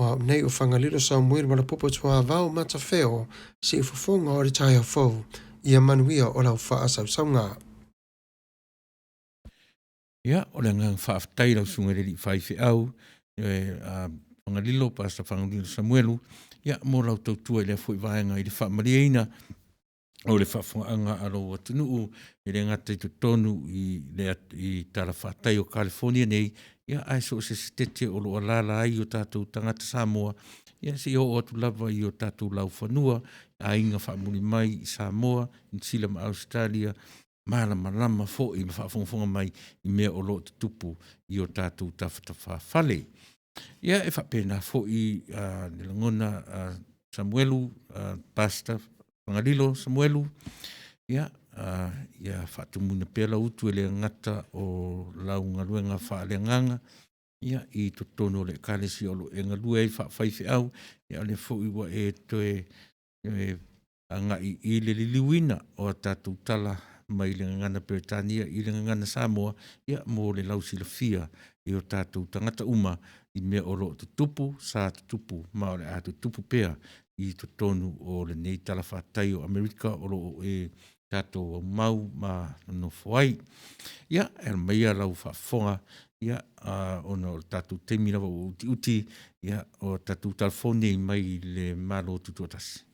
o au nei o Fagalilo Samuel Malapopo Tuavao Matafeo, siufofoga o le taeao fou, ia manuia o lau faasausauga. Ia, o le agaga faafetai lau susuga i le alii faifeau, e, a, Fagalilo, Pastor Fagalilo Samuelu, ia, mo lau tautua i lea foi vaega i le faamalieina o le faafofogaaga a lou atunuu, e le gata i totonu i le i talafatai o California nei, ia, ae so o se setete o lo o alaala ai o tatou tagata Samoa, ia seia oo atu lava i o tatou laufanua, aiga faamuli mai i Samoa, Niu Sila ma Ausetalia, malamalama foi ma faafogafoga mai i mea o lo o tutupu i o tatou tafatafafale. Ia, e faapena foi le lagona a Samuelu, Pastor Fagalilo Samuelu, ia, ia faatumuina pea lau utu e le gata o lau galuega faaleagaga, ia, i totonu o le Ekalesia o lo o e galue ai faafaifeau, ia o lea foi ua e toe agai i le liliuina o a tatou tala mai le gagana Peretania i le gagana Samoa, ia, mo le lausilafia e o tatou tagata uma i mea o lo o tutupu, sa tutupu ma o le a tutupu pea i totonu o lenei talafatai o Amerika o lo o e tatou aumau ma nonofo ai. Ia, e aumaia lau faafofoga, ia, ona o le tatou taimi lava ua utiuti, ia, o tatou telefoni mai le Malo Tutoatasi.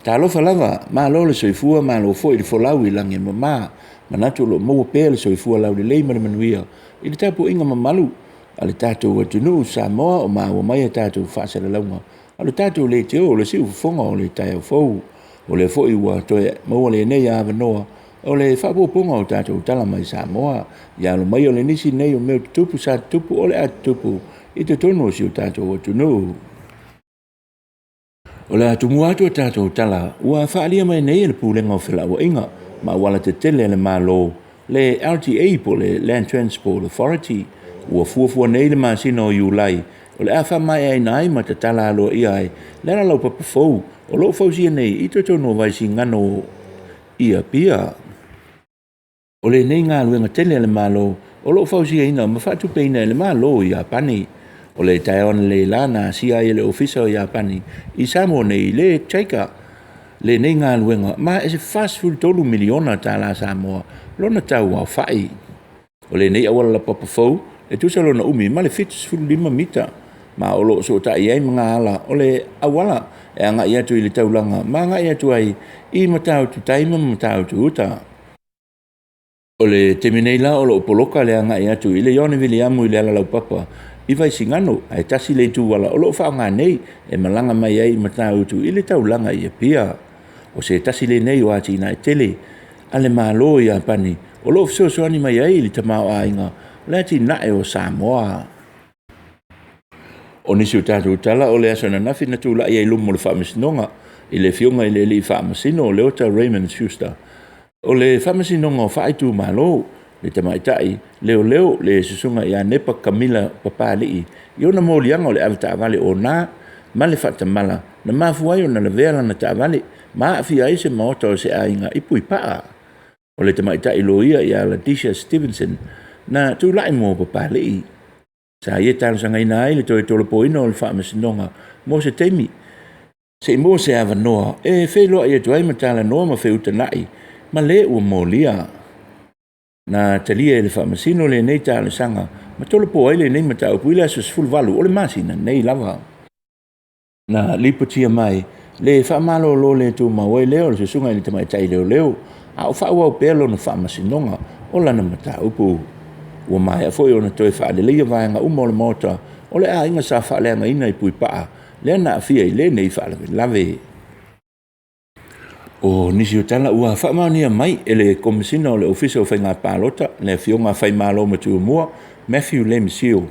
Talofa lava, malo le soifua, malo foi le folau i lagi e mama. Manatu o lo o maua pea le soifua laulelei ma le manuia i le tapuaiga mamalu a le tatou atunuu Samoa o maua mai a tatou faasalalauga a le tatou leitio o le siufofoga o le taeao fou. O lea foi ua toe maua lenei avanoa o le faaopoopoga o tatou tala mai Samoa. Ia alo mai o le nisi nei o mea tutupu sa tutupu o le a tutupu i totonu o si o tatou atunuu. O le a tumua atu a tatou tala ua faaalia mai nei e le Pulega o Felauaiga ma Auala Tetele a le Malo, le LTA po o le Land Transport Authority, ua fuafua nei le masina o Iulai o le a faamaeaina ai ma tatala aloaia ai le alalaupapa fou o lo o fausia nei i totonu o Vaisigano i Apia. O lenei galuega tele a le Malo o lo o fausiaina ma faatupeina e le Malo o Iapani. O le taeao analeila na asia ai e le Ofisa o Iapani i Samoa nei le JICA lenei galuega ma e se $43 miliona tala Samoa lona tau aofai. O lenei auala laupapa fou e tusa lona umi ma le 75 mita ma o lo o sootai ai ma ala o le auala e agai atu i le taulaga ma agai atu ai i Matautu Tai ma Matautu Uta. O le taimi nei la o lo o poloka le agai atu i le Ioane Viliamu i le ala laupapa i Vaisigano, ae tasi le itu ala o lo o faaaoga nei e malaga mai ai i Matautu i le taulaga i Apia. O se tasi lenei o atinae tele a le Malo o Iapani o lo o fesoasoani mai ai i le tamaoaiga o le atinae o Samoa. O nisi o tatou tala o le aso ananafi na tulai ai i luma o le Faamasinoga i le Afioga i le Alii Faamasino o Leota Raymond Schuster o le Faamasinoga o Faaitumalo, le tamaitai leoleo le susuga ia Nepa Kamila Papalii i ona moliaga o le avetaavale ona ma le faatamala na mafua ai ona lavea lana taavale ma aafia ai se maota o se aiga i Puipaa. O le tamaitai loia ia Letitia Stevenson na tulai mo Papalii. Sa ia talosagaina ai le toe tolopoina o le faamasinoga mo se taimi se i maua se avanoa e feiloai atu ai ma talanoa ma feutanai ma le ua molia. Na talia e le faamasino lenei talosaga ma tolopo ai lenei mataupu i le aso 18 o le masina nei lava. Na lipotia mai le faamalolo le tumau ai lea o le susuga i le tamaitai leoleo a o faaauau pea lona faamasinoga o lana mataupu. Ua maea foi ona toe faaleleia vaega uma o le maota o le aiga sa faaleagaina i Puipaa lea na aafia i lenei faalavelave. O nisi o tala ua faamaonia mai e le Komesina o le Ofisa o Faiga Palota, le Afioga a Faimalo Matumua Matthew Lemisio.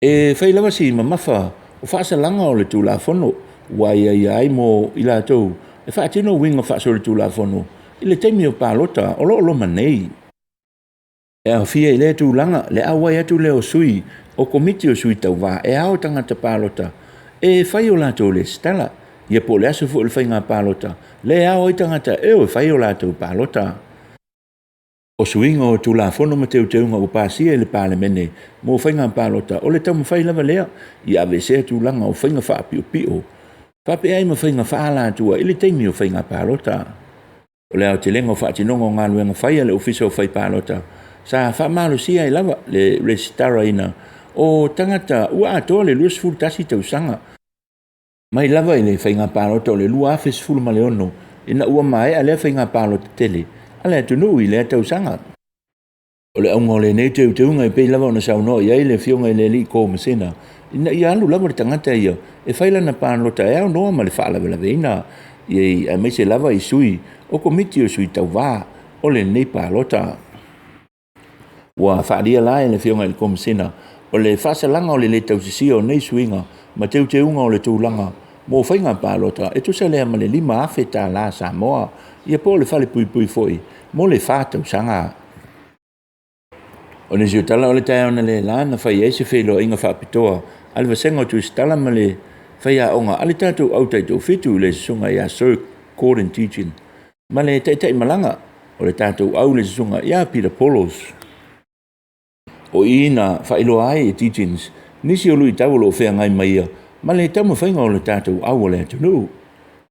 E fai lava si mamafa o faasalaga o le Tulafono ua aiaia ai mo i latou e faatino uiga faasolitulafono i le taimi o palota o lo o loma nei. E aofia i lea tulaga le auai atu lea o sui o komiti o sui tauva e ao tagata palota e fai o latou lesitala, ia po o le aso foi o le faiga palota le ao ai tagata e o e fai o latou palota. O suiga o Tulafono ma teuteuga ua pasia e le Palemene mo faiga palota o le taumafai lava lea ia aveesea tulaga o faiga faapiopio faapea ai ma faiga faaalatua i le taimi o faiga palota. O le aotelega o faatinoga o galuega fai a le Ofisa o Fai Palota sa faamalosia ai lava le resitalaina o tagata ua atoa le 21 tausaga mai lava i le faiga palota o le 2016 ina ua maea lea faiga palota tele a le atunuu i lea tausaga. O le auga o lenei teuteuga e pei lava ona saunoa i ai le Afioga i le Alii Komesina, ina ia alu lava le tagata ia e fai lana palota e aunoa ma le faalavelaveina, aemaise lava i sui o komiti o sui tauva o lenei palota. Ua faaalia la e le Afioga i le Komesina o le faasalaga o le lē tausisia o nei suiga ma teuteuga o le tulaga mo faiga palota e tusa lea ma le $5,000 tala Samoa, ia po o le falepuipui foi mo le 4 tausaga. O nisi o tala o le taeao analeila na fai ai se feiloaiga faapitoa a le vasega o Tusitala ma le faiaoga a le tatou au taitoafitu i le susuga ia Sir Gordon Tietjen ma le taitai malaga o le tatou au le susuga ia Peter Polos. O i na faailoa ai e Tietjens nisi o luitau o lo o feagai ma ia ma le taumafaiga o le tatou au o le atunuu.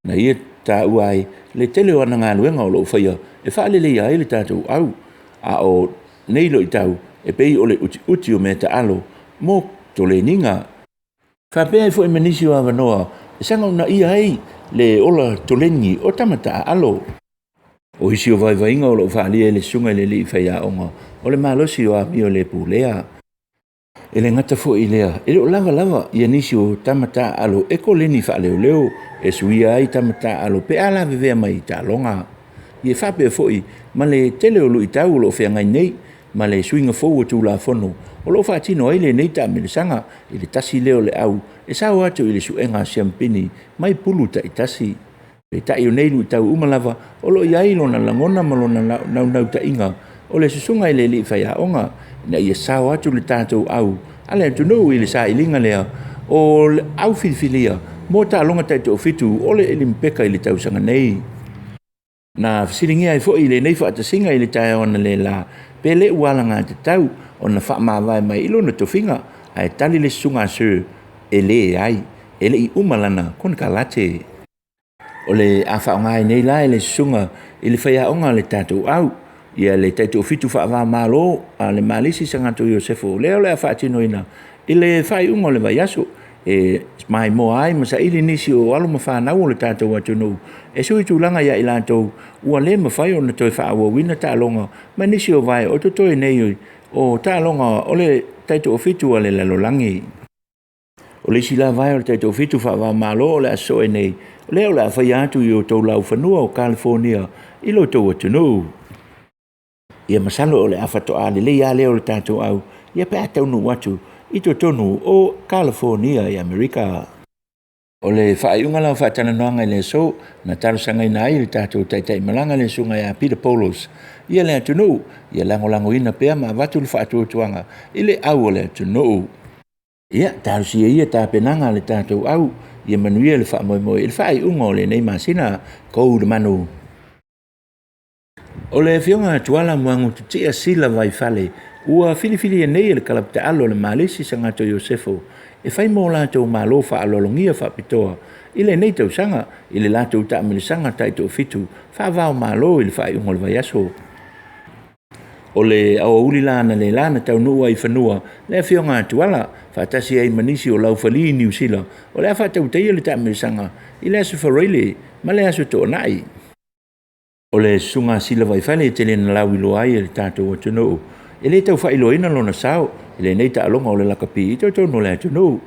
Na ia taua ai le tele o ana galuega o lo o faia e faaleleia ai le tatou au, a o nei luitau e pei o le utiuti o mea taalo mo toleniga. Faapea ai foi ma nisi o avanoa e saga uunaia ai le ola toleni o tama taaalo. O isi o vaivaiga o lo o faaalia e le susuga i le alii faiaoga o le malosi o amio le pulea. E le gata foi i lea, e le o lava lava ia nisi o tama taaalo e koleni faaleoleo e suia ai tama taaalo pe a lavevea mai i taaloga. Ia faapea foi ma le tele o luitau o lo o feagai nei ma le suiga fou o Tulafono o lo o faatino ai lenei taamilosaga i le tasi lea o le au e sao atu i le suega a siamupini mai pulu taitasi. Peitai o nei luitau uma lava o lo o i ai lona lagona ma lona naunautaiga o le susuga i le alii faiaoga ina ia sao atu le tatou au a le atunuu i le sailiga lea o le au filifilia mo taaloga taitoafitu o le Elimipeka i le tausaga nei. Na fesiligia ai foi lenei faatasiga i le taeao analeila pe le ua alagatatau ona faamavae mai i lona tofiga, ae tali le susuga a Sir e leai, e le i uma lana konekarate. O le a faaaoga ai nei la e le susuga i le faiaoga a le tatou au ia le taitoafitu faava-o-Malo a le Malisi Sagatoi Iosefo lea o le a faatinoina i le faaiuga o le vaiaso e maimoa ai ma saili nisi o alo ma fanau o le tatou atunuu e sui tulaga ia i latou ua le mafai ona toe faaauauina taaloga ma nisi o vae o totoe nei o taaloga o le taitoafitu a le lalolagi. O le isi la vae o le taitoafitu faava-o-Malo o le a soe nei, lea o le a faia atu i o outou laufanua o Kalifonia i lo outou atunuu. Ia masalo o le a faatoa lelei lava lea o le tatou au ia pe a taunuu atu i totonu o Kalifonia i Amerika. O le faaiuga la o faatalanoaga i le aso na talosagaina ai e le tatou taitai malaga le susuga ia Peter Polos ia le atunuu ia lagolagoina pea ma avatu le faatuatuaga i le au o le atunuu. Ia, talosia ia tapenaga a le tatou au ia manuia le faamoemoe i le faaiuga o lenei masina. Kou le manu. O le afioga a Tuala Muagututia Sila Vaifale ua filifilia nei e le kalapu taalo a le Malisi Sagato Iosefo e fai mo latou malo faaaloalogia faapitoa i lenei tausaga i le latou taamilosaga taitoafitu faava-o-Malo i le faaiuga o le vaiaso. O le aoauli la analeila na taunuu ai i fanua le Afioga a Tuala faatasi ai ma nisi o laufali i Niu Sila o le a faatautaia le taamilosaga i le Aso Faraile ma le Aso Toonai. O le Susuga a Sila Vaifale e tele na lauiloa ai e le tatou atunuu, e le tau faailoaina lona sao i lenei taaloga o le lakapi i totonu o le atunuu.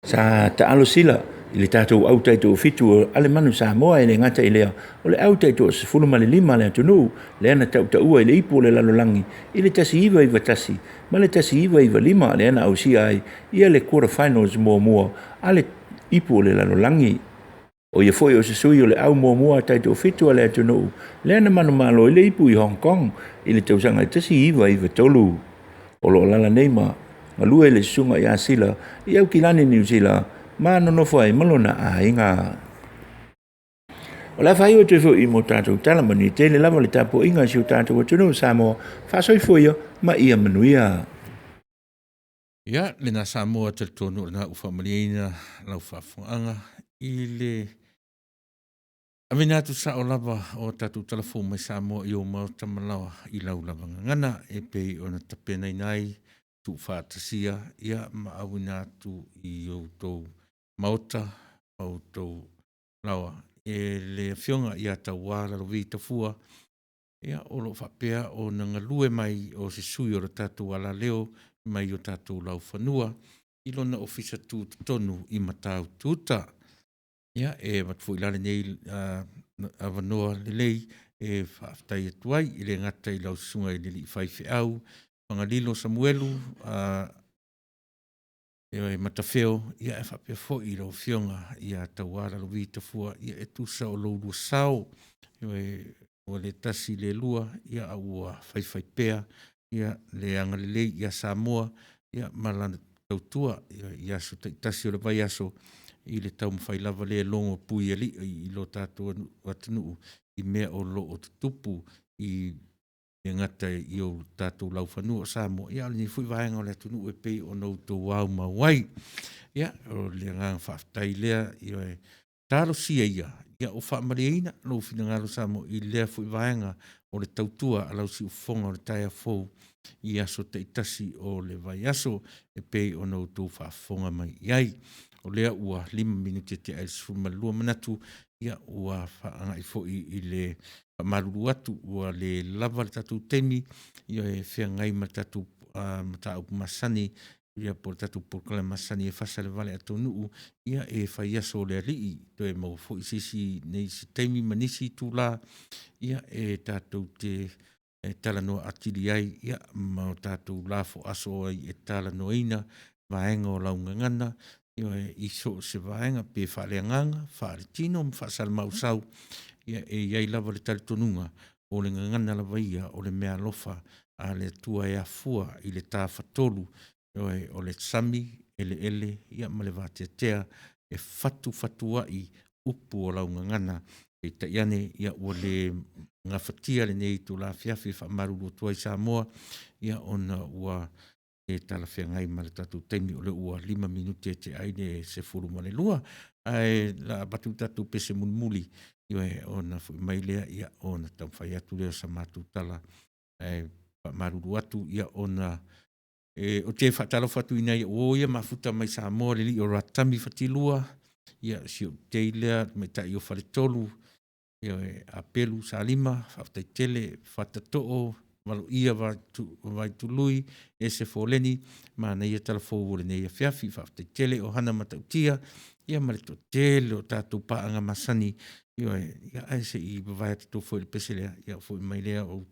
Sa taalo Sila i le tatou au taitoafitu a le Manu Samoa, e le gata i lea, o le au taitoasefulu ma le lima a le atunuu lea na tautaua i le ipu o le lalolagi i le 1991 ma le 1995, lea na ausia ai ia le quarter finals muamua a le ipu o le lalolagi. O ia foi o se sui o le au muamua taitoafitu a le atunuu lea na manumalo i le ipu i Hong Kong i le tausaga e 1993. O lo o alaala nei ma galue le susuga ia Sila i Aukilani, Niu Sila, ma nonofo ai ma lona aiga. O le a faaiu atu ai foi mo tatou tala manuia tele lava le tapuaiga a si o tatou atunuu Samoa, faasoifua ia ma ia manuia. Ia, lena Samoa, talitonu o lena ua faamalieina lau faafofogaaga i le aveina atu sao lava o tatou talafou mai Samoa i ou maota ma laoa i lau lava gagana e pei ona tapenaina ai tuufaatasia ia ma auina atu i outou maota ma outou laoa e le Afioga ia Tauā Lalovi Tafua, ia, o lo o faapea ona galue mai o se sui o le tatou alaleo mai o tatou laufanua i lona ofisa tutotonu i Mataututa. Ia, e avatu foi la lenei avanoa lelei e faafetai atu ai, e le gata i lau susuga i le alii faifeau Fagalilo Samuelu e Matafeo, ia ae faapea foi i lau Afioga ia Tauā Lalovi Tafua, ia e tusa o lo oulua sao, ua le tasi le lua, ia a ua faifaipea ia le agalelei ia Samoa ia ma lana tautua i aso taitasi o le vaiaso i le taumafai lava lea e logo puialii i lo tatou atunuu i mea o lo o tutupu i le gata i o tatou laufanua o Samoa, ia a o lenei foi vaega o le atunuu e pei ona outou aumau ai. Ia, o le agaga faafetai lea, ioe, talosia ia, ia ua faamalieina lou finagalo Samoa i lea foi vaega o le tautua a lau siufofoga o le taeao fou i aso taitasi o le vaiaso e pei ona outou faafofoga mai i ai. O lea ua 5 minute tea i le 12 manatu, ia ua faagai foi i le faamalulu atu ua le lava le tatou taimi ia e feagai ma le tatou mataupu masani ia po o le tatou polokalame masani e fasa i le vale atonu'u ia e fai aso o le Alii toe maua foi se isi nei se taimi ma nisi itulā ia e tatou te e talanoa atili ai ia ma o tatou lafo aso ai e talanoaina vaega o lau gagana ioe i so o se vaega pe faaleagaga, faaletino ma faasalamausau ia e i ai lava le talitonuga o le gagana lava ia o le meaalofa a le Atua e afua i le tafatolu ioe o le sami, eleele ia ma le vateatea e fatufatua'i upu o lau gagana. Peitai ane ia ua le gafatia lenei itula afiafi e faamalulu atu ai Samoa ia ona ua le talafeagai ma le tatou taimi o lea ua 5 minute e tea ai le 12, ae o le a avatu le tatou pese mulimuli ioe ona foi mai lea ia ona taumafai atu lea o sa matou tala ae faamalulu atu ia ona e ou te faatalofa atu i nai uo ia mafuta mai Samoa le alii o Ratami Fatilua ia si ou tei lea tamaitai o Faletolu ioe Apelu Salima faafetai tele Fatatoo Valoia Vaitului Ese Foleni manaia tala fou o lenei afiafi faafetai tele Ohana Matautia ia ma le toatele o tatou paaga masani ioe ia ae se i vavae atu foi le pese lea ia foi mai lea o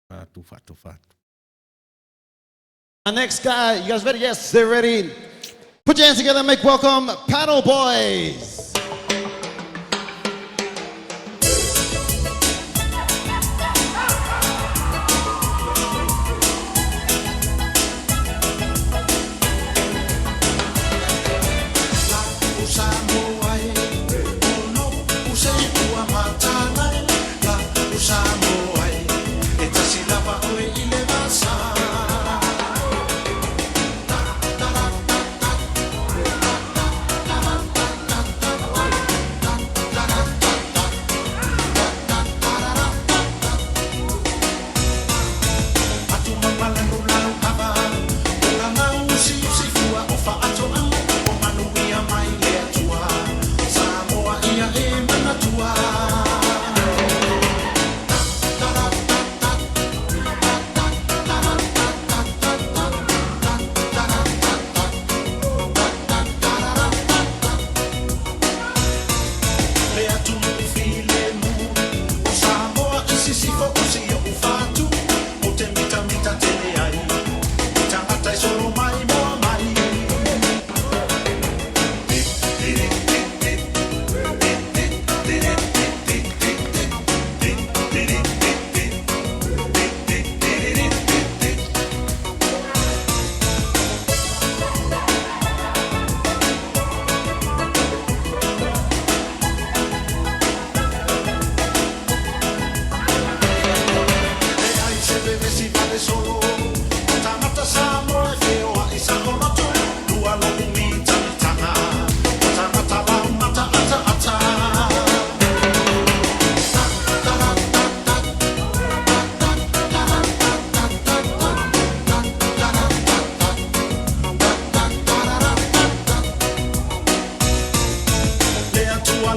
matou faatofa atu. Our next guy, you guys ready? Yes, they're ready. Put your hands together and make welcome Paddle Boys.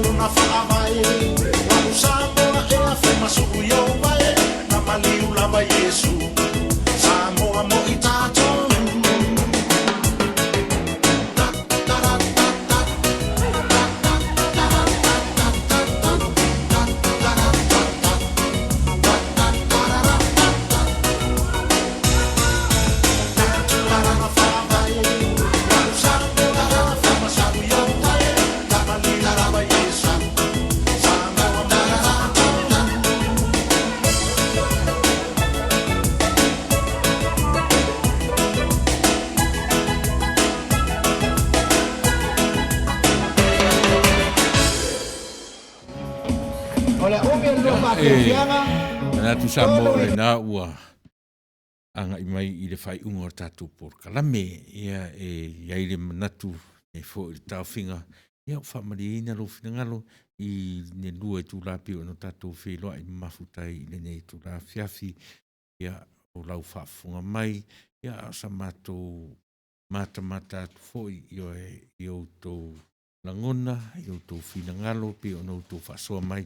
lona faavae Lau Samoa ea fai ma sulu i ou vae Na maliu lava Iesu Samoa mo i tatou E manatu Samoa o lena ua agai mai i le faaiuga o le tatou polokalame, ia e i ai le manatu e foi i le taofiga, ia ua faamalieina lou finagalo i le lua itula pei ona tatou feiloai ma mafuta ai i lenei itula afiafi, ia o lau faafofoga mai, ia a o sa matou matamata atu foi i outou lagona, i outou finagalo pei ona outou faasoa mai,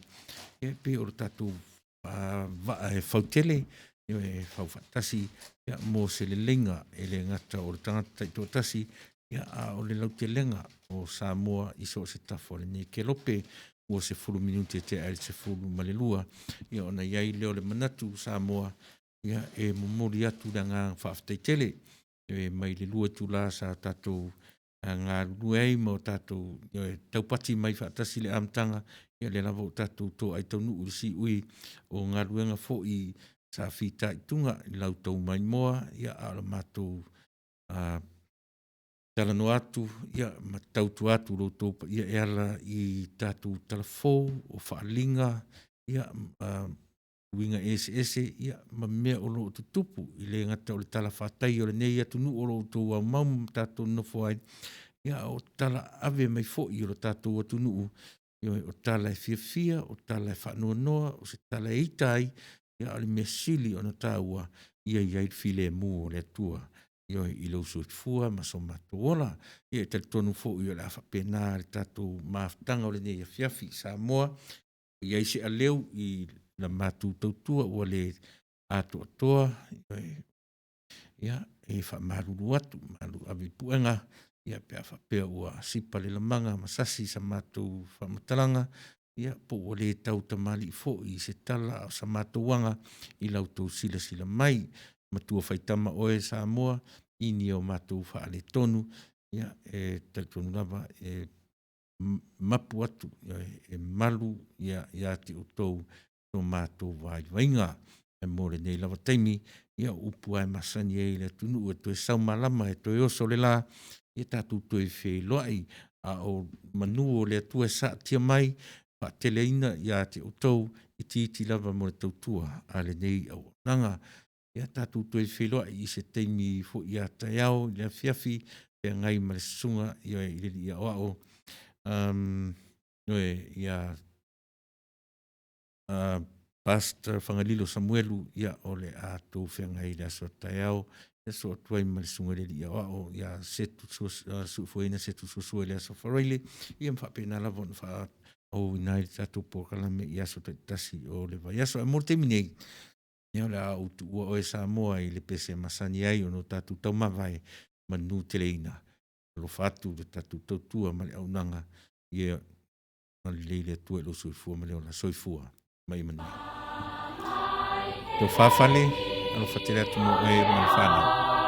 ia pei o le tatou vaa e fautele, e fau faatasi ia, mo se leleiga e le gata o le tagata taitoatasi, ia, a o le lautelega o Samoa i so o se tafa o lenei kelope. Ua 10 minute tea ai le 12, ia, ona i ai lea o le manatu Samoa, ia, e momoli atu le agaga faafetai tele e mai le 2 itula sa tatou galulue ai ma o tatou taupati mai faatasi le amataga, ia lea lava ua tatou toai taunuu i le siui o galuega foi sa fitaituga i lau tau maimoa, ia a o le matou talanoa atu ia ma tautua atu lo outou paia e ala i tatou talafou o faaliga ia uiga eseese ia ma mea o lo o tutupu i le gata o le talafatai o lenei atunuu o lo o outou aumau ma tatou nonofo ai, ia o tala ave mai foi o le tatou atunuu, o tala e fiafia, o tala e faanoanoa, o se tala e ita ai, ia o le mea sili ona taua ia i ai le filemu o le Atua i lou soifua ma so matou ola. Ia e talitonu foi o le a faapena le tatou mafutaga o lenei afiafi i Samoa, i ai se aleu i la matou tautua ua le atoatoa, ia, e faamalulu atu, malu ave i puega, ia, pe a faapea ua sipa le lamaga ma sasi sa matou faamatalaga, ia, po ua le tau tamalii foi i se tala a o sa matou aga i la outou silasila mai. Matua faitama oe Samoa i ni o matou faaletonu, ia, e talitonu lava e mapu atu e malu ia ia te outou so matou vaivaiga. Ae mo lenei lava taimi, ia o upu lava e masani ai i le atunuu e toe saumalama e toe oso le la, ia tatou toe feiloai, a o manu o le Atua e saatia mai, faateleina ia te outou, itiiti lava mo le tautua a lenei auaunaga. Ia tatou toe feiloai i se taimi foi a taeao i le afiafi, feagai ma le susuga i le Alii Aoao, ia Pastor Fagalilo Samuelu, ia o le a tou feagai i le aso a taeao, ia soo atu ai ma le susuga i le Alii Aoao ia Setu Suefueina Setu Suasua i le aso Faraile, ia ma faapena lava ona faaauauina ai le tatou polokalame i aso taitasi o le vaiaso. Ae mo le taimi nei, Ia o le a ou tuua oe Samoa i le pese masani ai ona o tatou taumavae manu teleina. Alofa atu le tatou tautua ma le auaunaga ia agalelei le Atua i lou soifua ma le ola. Soifua ma ia manuia. Tofa Fale, alofa tele atu mo oe ma le fanau.